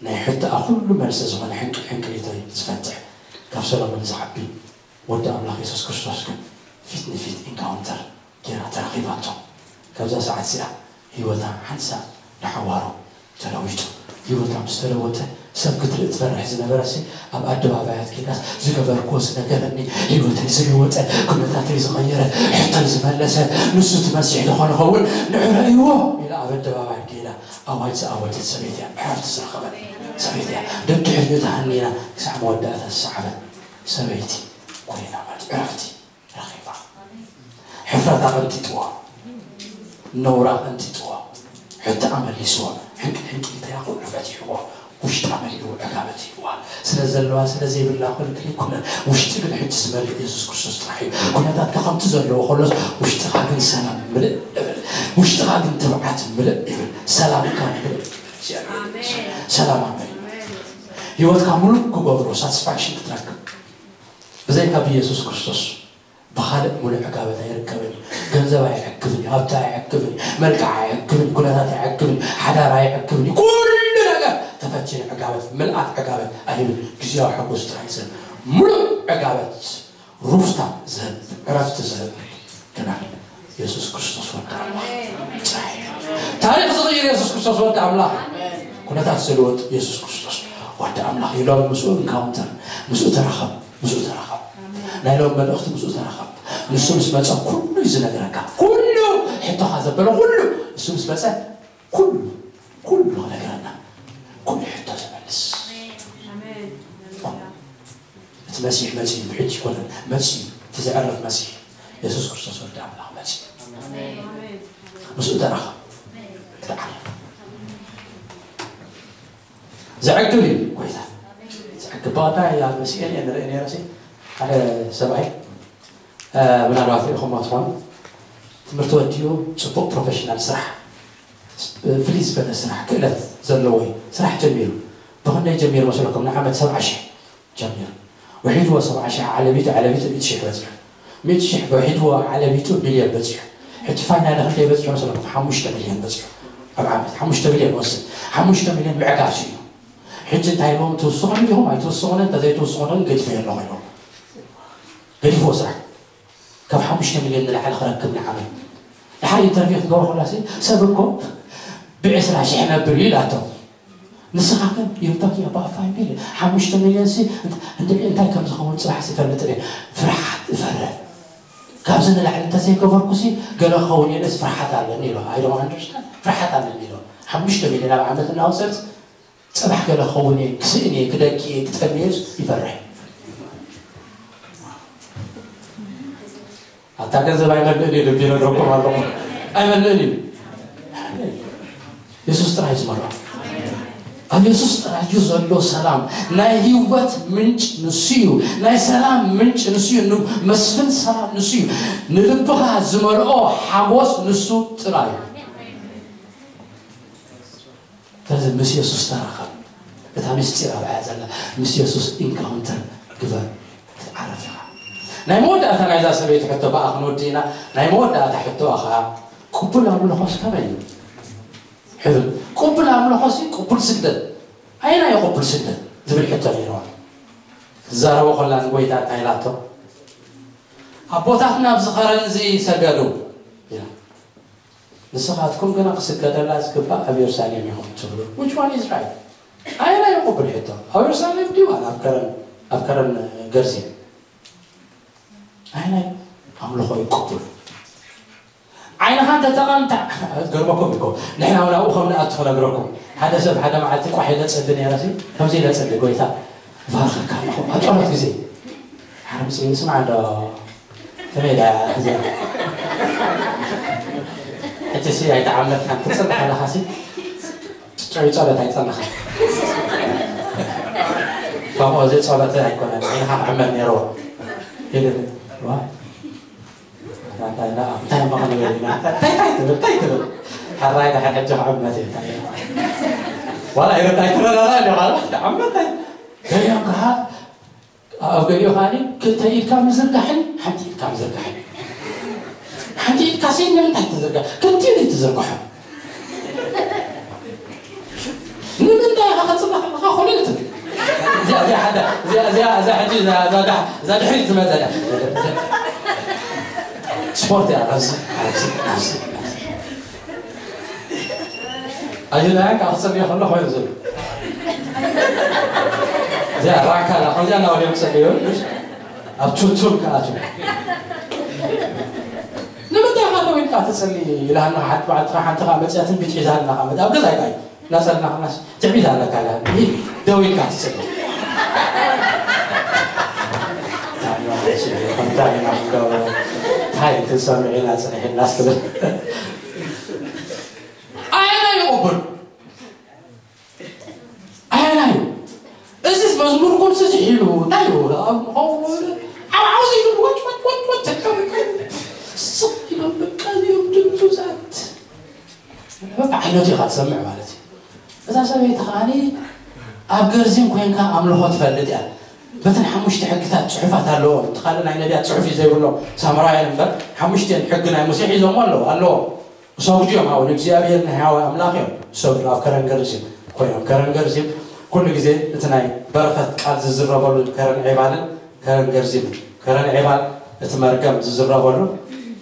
ናይ ሕቶኣ ኩሉ መልሲ ዝኾነ ሕንቅል ሕንቅሊተይ ዝፈትሕ ካብ ሰሎሞን ዝዓቢ ወዲ ኣምላኽ የሱስ ክርስቶስ ግን ፊት ንፊት ኢንካውንተር ጌራ ተራኺባቶ። ካብዛ ሰዓት እዚኣ ህይወታ ሓንሳእ ንሓዋሩ ተለዊጡ። ህይወታ ምስ ተለወጠ ሰብ ክትርኢ ትፈርሕ ዝነበረሲ ኣብ ኣደባባያት ኬዳስ ዝገበርክዎ ዝነገረኒ ህይወተይ ዝለወጠ ኩነታተይ ዝቐየረ ሕቶይ ዝመለሰ ንሱ እቲ መሲሕ ዝኾነ ኸውን ንዕረእይዎ ኢላ ኣብ ኣደባባይ ከይዳ ኣዋጅ ዝኣወጀት ሰበይቲ እያ። ዕረፍቲ ዝረኸበት ሰበይቲ እያ። ደድሕሪኡ ተሃኒና ክሳዕ መወዳእታ ዝሰዓበት ሰበይቲ ኮይና ማለት ዕረፍቲ ረኺባ። ሕፍረታ ቀንጢጥዋ፣ ነውራ ቀንጢጥዋ፣ ሕቶኣ መሊስዋ፣ ሕንቅል ሕንቅሊተያ ኩሉ ፈቲሕዎ፣ ውሽጣ መሊኡ ዕጋበት ሂብዋ። ስለ ዘለዋ ስለ ዘይብላ ክልክል ኣይኮነን። ውሽጢ ግን ሕጂ ዝመልእ የሱስ ክርስቶስ ጥራሕ እዩ። ኩነታትካ ከምቲ ዘለዎ ከሎስ ውሽጥኻ ግን ሰላም ምልእ እብል። ውሽጥኻ ግን ትብዓት ምልእ ይብል። ሰላምካ ምልእ ይብል። እግዚኣብሔር ይመስገን። ሰላም ኣመን። ህይወትካ ሙሉእ ክገብሮ ሳትስፋክሽን ክትረክብ ብዘይካ ብኢየሱስ ክርስቶስ ብኻልእ ሙሉእ ዕጋበት ኣይርከብን እዩ። ገንዘብ ኣይዕግብን እዩ። ሃብቲ ኣይዕግብን እዩ። መልክዕ ኣይዕግብን እዩ። ኩነታት ኣይዕግብን እዩ። ሓዳር ኣይዕግብን እዩ። ኩሉ ነገር ተፈቲኑ ዕጋበት፣ ምልኣት ዕጋበት ኣይህብን። ግዜያዊ ሓጎስ ጥራይ ዝህብ። ሙሉእ ዕጋበት፣ ሩፍታ ዝህብ፣ ዕረፍቲ ዝህብ ግና ኢየሱስ ክርስቶስ ወዲ ኣምላኽ ጥራይ እዩ። ታሪኽ ዝቕይር ኢየሱስ ክርስቶስ ወዲ ኣምላኽ፣ ኩነታት ዝልወጥ ኢየሱስ ክርስቶስ ወዲ ኣምላኽ ኢሎም ምስኡ ኢንካውንተር፣ ምስኡ ተራኸብ፣ ምስኡ ተራኸብ። ናይ ሎም መልእኽቲ ምስኡ ተራኸብ። ንሱ ምስ መጸ ኩሉ እዩ ዝነግረካ። ኩሉ ሕቶኻ ዘበለ ኩሉ ንሱ ምስ መጸ ኩሉ፣ ኩሉ ክነግረና። ኩሉ ሕቶ ዝመልስ። እቲ መሲሕ መጺኡ እዩ፣ ብሕጂ ይኮነን መጺኡ እዩ። እቲ ዘዕርፍ መሲሕ ኢየሱስ ክርስቶስ ወዲ ኣምላኽ መጺኡ። ምስኡ ተራኸብ። ክትዓርፍ። ዘዕግብ እዩ ጎይታ። ዘዕግብ ባታ እያ መሲኤን እየ ንርኢ ነይረ ሲ ሓደ ሰብኣይ እ፣ ምናልባት ሪኢኹሞ ትኾኑ። ትምህርቲ ወዲኡ ጽቡቕ ፕሮፌሽናል ስራሕ፣ እ፣ ፍልይ ዝበለ ስራሕ ክእለት ዘለዎ እዩ። ስራሕ ጀሚሩ። ብኽንደይ ጀሚሩ መስለኩም? ንዓመት ሰብዓ ሽሕ ጀሚሩ። ውሒድዎ ሰብዓ ሽሕ ዓለቢቱ፣ ዓለቢቱ ሚእቲ ሽሕ በጺሑ። ሚእቲ ሽሕ ውሒድዎ ዓለቢቱ ሚልዮን በጺሑ። ሕጂ ፋይናሊ ክንደይ በጺሑ መስለኩም? ሓሙሽተ ሚልዮን በጺሑ። ኣብ ዓመት ሓሙሽተ ሚልዮን ወስድ። ሓሙሽተ ሚልዮን ምዕጋብ ስኢኑ። ሕጂ እንታይ ኢሎም? ትውስኹኒ ዲኹም ኣይትውስኹንን? እንተዘይትውስኹንን ገዲፈዮ ኣለኹ ኢሎም። ገዲፍዎ ስራሕ። ካብ ሓሙሽተ ሚልዮን ንላዕሊ ክረክብ ንዓመት። ድሓር ኢንተርቪው ክትገብሮ ከላ ሲ፣ ሰብ እኮ ብዕስራ ሽሕ ነብር እዩ ኢላቶ። ንስኻ ግን you're talking about five million፣ ሓሙሽተ ሚልዮን ሲ፣ እንት-፣ እንድዒ እንታይ ከም ዝኸውን ጽባሕ ሲ ይፈልጥ እየ። ፍርሓት እፈርህ። ካብዚ ንላዕሊ እንተዘይገበርኩ ሲ፣ ገለ ክኸውን እየ ኢለስ ፍርሓት ኣለኒ ኢሎ። I don't understand። ፍርሓት ኣለኒ ኢሎ። ሓሙሽተ ሚልዮን ኣብ ዓመት እናወሰድስ፣ ጽባሕ ገለ ክኸውን እየ፣ ክስእን እየ፣ ክደኪ እየ፣ ክጠሚ እየ ኢለስ ይፈርሕ። ኣታ ገንዘብ ኣይመልእን እዩ፣ ልቢ ይነግረኩም ኣለኹ። ኣይመልእን እዩ። የሱስ ጥራይ እዩ ዝመልኦ። ኣብ የሱስ ጥራይ እዩ ዘሎ ሰላም። ናይ ህይወት ምንጭ ንሱ እዩ። ናይ ሰላም ምንጭ ንሱ እዩ። ን-፣ መስፍን ሰላም ንሱ እዩ። ንልብኻ ዝመልኦ ሓጎስ ንሱ ጥራይ እዩ። ስለዚ ምስ የሱስ ተራኸብ። እታ ምስጢር ኣብኣ እያ ዘላ። ምስ የሱስ ኢንካውንተር ግበር፣ ክትዓረፍ ኢኻ። ናይ መወዳእታ ናይዛ ሰበይቲ ሕቶ ብኣ ክንወዲ ኢና። ናይ መወዳእታ ሕቶኣ ኸዓ፣ ቅቡል ኣምልኾስ ከመይ እዩ? ሕብል። ቅቡል ኣምልኾሲ ቅቡል ስግደት ኣየናይ እዩ ቅቡል ስግደት? ዝብል ሕቶ ነይርዋ። ትዛረቦ ከላ ንጎይታ እንታይ ኢላቶ? ኣቦታትና ኣብዚ ኸረን እዚ ሰገዱ ኢላ። ንስኻትኩም ግና ክስገደላ ዝግባእ ኣብ የሩሳሌም ኢኹም ትብሉ። Which one is right? ኣየናይ እዩ ቅቡል ሕቶ? ኣብ የሩሳሌም ድዩ ዋላ ኣብ ከረን፣ ኣብ ከረን ገርዚ? ኣየናይ ኣምልኾ እዩ ቅቡል? ዓይንኻ እንተጠቐምታ፣ ገርመኩም እኮ፣ ንሕና እውን ኣብኡ ከም ንኣቱ ክነግረኩም። ሓደ ሰብ ሓደ መዓልቲ ቋሕ ኢለ ጸሊ ነይረ ሲ፣ ከምዚ ኢለ ጸሊ፣ ጎይታ፣ እባርኸካ ኣለኹ፣ ኣብ ጸሎት ግዜ። ሓረምሲ፣ ስማዕ እንዶ፣ ከመይ ኢላ እዚኣ? ሕጂ ሲ ኣይተዓመትካን፣ ክትጽሊ ከለኻ ሲ፣ ጥዑይ ጸሎት ኣይጸለኻን። ከምኡ እዚ ጸሎት ኣይኮነን፣ ዓይንኻ ክዕመት ነይርዎ። ኢሉ፣ ዋ። እንታይ፣ እንታይ፣ እንታይ እሞ ክንብል ኢና? እንታይ፣ እንታይ ትብል? እንታይ ትብል? ሕራይ ደሓን ሕጂ ክዕመት እዩ፣ እንታይ እዩ? ዋላ ይርዳይ ትረዳዳ እንዲ፣ ዋላ ትዕመት እንታይ? ገሊኦም ከዓ፣ ኣብ ገሊኡ ከዓኒ ክልተ ኢድካ ምዝርጋሕን ሓንቲ ኢድካ ምዝርጋሕን። ሓንቲ ኢድካ ሲ ንምንታይ ትዝርጋሕ? ክልቲኡ ዘይትዝርግሖ? ንምንታይ ኢኻ ክትጽበ ከለኻ ኮለል ትብል? እዚኣ፣ እዚኣ ሓደ፣ እዚኣ፣ እዚኣ፣ እዛ ሕጂ፣ እዛ፣ እዛ ዳሕ-፣ እዛ ድሕሪት ዝመጸ እያ። ስፖርት እያ፣ ኣብዚ፣ ኣብዚ፣ ኣብዚ፣ ኣብዚ። ኣይሁዳውያን ካብ ክጽልዩ ከሎ ኮይኑ ዝብል። እዚኣ ራካ እላ፣ ከምዚኣ እናበሉ እዮም ዝጽልዩ፣ ኣብ ቱቱር ክኣትዉ። ንምንታይ ኢኻ ደው ኢልካ ትጽሊ? ኢላና ሓንቲ መዓልቲ ሓንቲ ኸዓ መጺኣ ትንቢት ሒዛልና ኸዓ መጺኣ ኣብ ገዛይ ኸዓ እናጸለና ኸዓ ትዕቢት ኣለካ ኢላ። ይህ ደው ኢልካ ትጽሊ። እንታይ ኢና ክንገብሮ? እንታይ ክንሰምዕ ኢና ጸኒሕና ትብል። ኣየናይ ይቕቡል? ኣየናይ እዩ? እዚስ መዝሙርኩም ስዝሕ ኢሉ፣ እንታይ እዩ? ኣብ፣ ኣብ፣ ዓው፣ ዓው ዘይብሉ ወጭ፣ ወጭ፣ ወጭ፣ ወጭ፣ ወጭ፣ ወጭ፣ ስቕ ኢሎም በቃ እዚኦም ድምፁታት። በቃ ዓይነቱ ኢኻ ትሰምዕ ማለት እዩ። እዛ ሰበይቲ ከዓኒ ኣብ ገርዚም ኮይንካ ኣምልኾ ትፈልጥ እያ። በተን ሓሙሽተ ሕግታት ጽሑፋት ኣለዎም። እቲ ካልእ ናይ ነቢያት ጽሑፍ እዩ ዘይብሎም ሳምራውያን እምበር፣ ሓሙሽተ ሕጊ ናይ ሙሴ ሒዞሞ ኣለዉ ኣለዎም። እሰግዱ እዮም ኣብኡ ንእግዚኣብሔር ንሕያዋይ ኣምላኽ እዮም ዝሰግዱ። ኣብ ከረን ገርዚም ኮይኖም፣ ከረን ገርዚም ኩሉ ግዜ እቲ ናይ በረኸት ቃል ዝዝረበሉ ከረን ዒባልን ከረን ገርዚም፣ ከረን ዒባል እቲ መርገም ዝዝረበሉ፣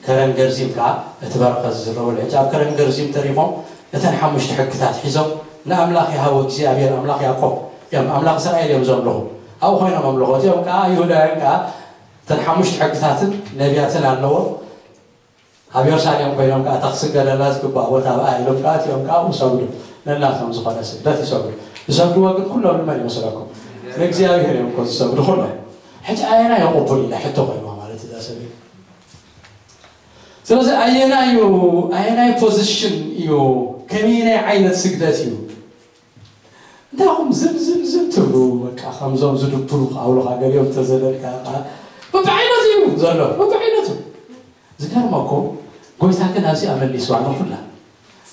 ከረን ገርዚም ከዓ እቲ በረኸት ዝዝረበሉ። ሕጂ ኣብ ከረን ገርዚም ተሪፎም እተን ሓሙሽተ ሕግታት ሒዞም ንኣምላኽ ይሃቡ እግዚኣብሔር ኣምላኽ ያዕቆብ እዮም፣ ኣምላኽ እስራኤል እዮም ዘምልኹ። ኣብኡ ኮይኖም ኣምልኾ እዚኦም ከዓ ይሁዳውያን ከዓ እተን ሓሙሽተ ሕግታትን ነቢያትን ኣለዎም። ኣብ የሩሳሌም ኮይኖም ከዓ እታ ክስገደላ ዝግባእ ቦታ ኣብኣ ኢሎም ከዓ እቲኦም ከዓ ይሰግዱ። ነናቶም ዝኾነ ስግደት ይሰግዱ። ዝሰግድዎ ግን ኩሎም ንመን ይመስለኩም? ንእግዚኣብሔር እዮም እኮ ዝሰግዱ ኩሎም። ሕጂ ኣየና የቕቡል ኢለ ሕቶ ኮይንዋ ማለት እዛ ሰብ እዩ። ስለዚ ኣየናይ እዩ ኣየናይ ፖዚሽን እዩ? ከመይናይ ዓይነት ስግደት እዩ? እንታኹም ዝም ዝም ዝም ትብሉ በቃ ከምዞም ዝድብሩ ኣውልኻ ገሊኦም ተዘለልካ በብዓይነቱ እዩ ዘሎ በብዓይነቱ። ዝገርመኩም ጎይታ ግን ኣብዚኣ መሊስዋ ንኩላ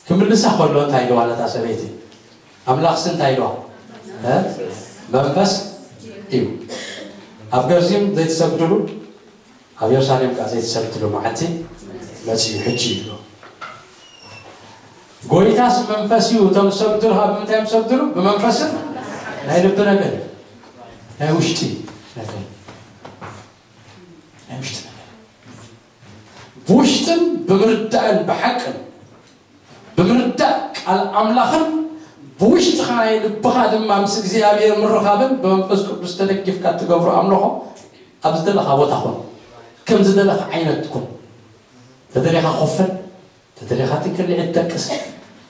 ክምልሳ ከሎ እንታይ ኢልዋ ነታ ሰበይቲ? ኣምላኽሲ እንታይ ኢልዋ? መንፈስ እዩ። ኣብ ገርዚም ዘይትሰግድሉ ኣብ የሩሳሌም ከዓ ዘይትሰግድሉ መዓልቲ መፅዩ ሕጂ ይብሎ። ጎይታስ መንፈስ እዩ። እቶም ዝሰግድሉ ካብ ብምንታይ እዮም ዝሰግድሉ? ብመንፈስን ናይ ልቢ ነገር እዩ። ናይ ውሽጢ ነገር ናይ ውሽጢ ነገር ብውሽጥን ብምርዳእን ብሓቅን ብምርዳእ ቃል ኣምላኽን ብውሽጥኻ ናይ ልብኻ ድማ ምስ እግዚኣብሔር ምርኻብን ብመንፈስ ቅዱስ ተደጊፍካ እትገብሮ ኣምልኾ ኣብ ዝደለኻ ቦታ ኹን፣ ከም ዝደለኻ ዓይነት ኩን። ተደሊኻ ኮፈን፣ ተደሊኻ ትንክሊዒት ደቅስ፣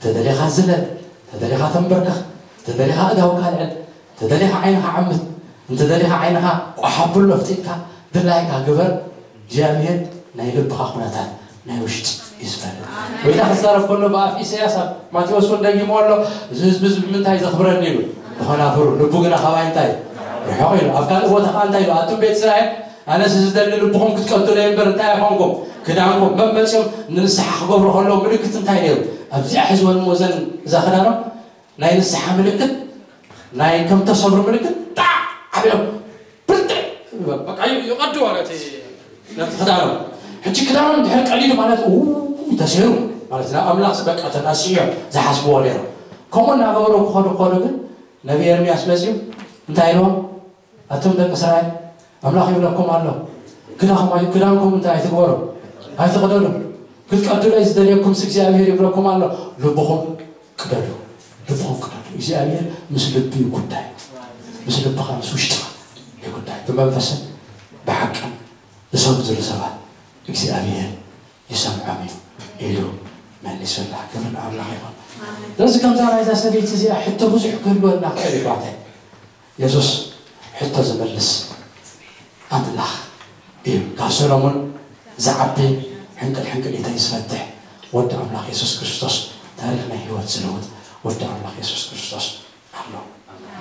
ተደሊኻ ዝለል፣ ተደሊኻ ተንበርከኽ፣ ተደሊኻ እዳውካ ልዕል፣ ተደሊኻ ዓይንኻ ዓምት፣ እንተደሊኻ ዓይንኻ ቋሓብሎ ፍጢጥካ ድላይካ ግበር። እግዚኣብሔር ናይ ልብኻ ኩነታት ናይ ውሽጢ እዩ ዝፈልጥ። ጎይታ ክዛረብ ከሎ ብኣፍ ኢሳያስ ኣብ ማቴዎስ እውን ደጊሞ ኣሎ። እዚ ህዝቢ እዚ ብምንታይ ዘኽብረኒ ኢሉ ብኸናፍሩ፣ ልቡ ግና ካባይ እንታይ ርሑቕ ኢሉ። ኣብ ካልእ ቦታ ከዓ እንታይ ኢሉ? ኣቱም ቤት እስራኤል ኣነስ ዝደሊ ልብኹም ክትቀትሉ እየ እምበር እንታይ ኣይኮንኩም። ክዳንኩም መመፅኦም ንንስሓ ክገብሩ ከለዉ ምልክት እንታይ ነይሩ? ኣብዚኣ ሕዝወን ሞዘን እዛ ክዳኖም ናይ ንስሓ ምልክት ናይ ከም ተሰብሩ ምልክት ጣዕ ኣቢሎም ብርትዕ በቃ ይቐድዋ ነቲ ነቲ ክዳኖም። ሕጂ ክዳኖም ድሕር ቀዲዱ ማለት ው ተሰሩ ማለት ናብ ኣምላኽ በቃ ተናስዮም ዝሓስብዎ ነይሮም። ከምኡ እናገበሩ ክኸዱ ክኸዱ ግን ነቢ ኤርምያስ መፅዩ እንታይ ኢልዎም? ኣቱም ደቂ እስራኤል ኣምላኽ ይብለኩም ኣሎ፣ ክዳኹም ኣይ- ክዳንኩም እንታይ ኣይትግበሩ፣ ኣይትቕደዱ፣ ክትቀድሎ እዩ ዝደልየኩም ስ እግዚኣብሔር ይብለኩም ኣሎ። ልብኹም ቅደዱ፣ ልብኹም ቅደዱ። እግዚኣብሔር ምስ ልቢ እዩ ጉዳይ፣ ምስ ልብኻ ምስ ውሽጥኻ እዩ ጉዳይ። ብመንፈስን ብሓቅን ዝሰግድሉ ሰባት እግዚኣብሔር ይሰምዖም እዩ ኢሉ መሊሱላ። ክብሪ ንኣምላኽ ይኹን። ስለዚ ከምዛ ናይዛ ሰበይቲ እዚኣ ሕቶ ብዙሕ ክህልወና ክእል ይባተ የሱስ ሕቶ ዝመልስ ኣምላኽ እዩ። ካብ ሰሎሞን ዝዓቢ ሕንቅል ሕንቅሊተይ ዝፈትሕ ወዲ ኣምላኽ የሱስ ክርስቶስ፣ ታሪኽ ናይ ህይወት ዝለውጥ ወዲ ኣምላኽ የሱስ ክርስቶስ ኣሎ።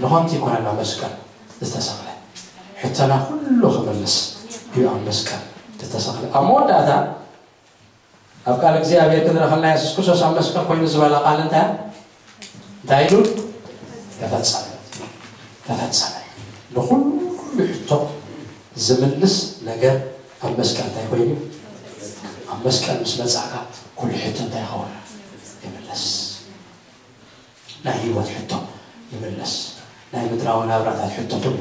ንኸምቲ ይኮነና መስቀል ዝተሰቕለ ሕቶና ኩሉ ክመልስ እዩ ኣብ መስቀል ዝተሰቕለ። ኣብ መወዳእታ ኣብ ቃል እግዚኣብሔር ክንረኸልና የሱስ ክርስቶስ ኣብ መስቀል ኮይኑ ዝበላ ቃል እንታይ እንታይ ኢሉ? ተፈጸመ። ተፈጸመ። ንኹሉ ሕቶ ዝምልስ ነገር ኣብ መስቀል እንታይ ኮይኑ? ኣብ መስቀል ምስ መጻእካ ኩሉ ሕቶ እንታይ ይኸውን? ይምለስ። ናይ ህይወት ሕቶ ይምለስ። ናይ ምድራዊ ናብራታት ሕቶ ኩሉ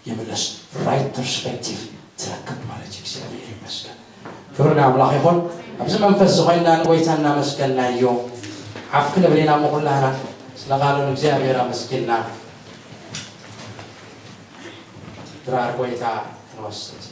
ይምለስ። ራይት ፐርስፔክቲቭ ትረክብ ማለት እዩ። እግዚኣብሔር ይመስገን። ክብሪ ንኣምላኽ ይኹን። ኣብዚ መንፈስ ዝኾይና ንጎይታ እናመስገናዮ ዓፍ ክንብል ኢና። እሞ ኩላህና ስለ ቃሉ ንእግዚኣብሔር ኣመስጊንና ድራር ጎይታ ክንወስድ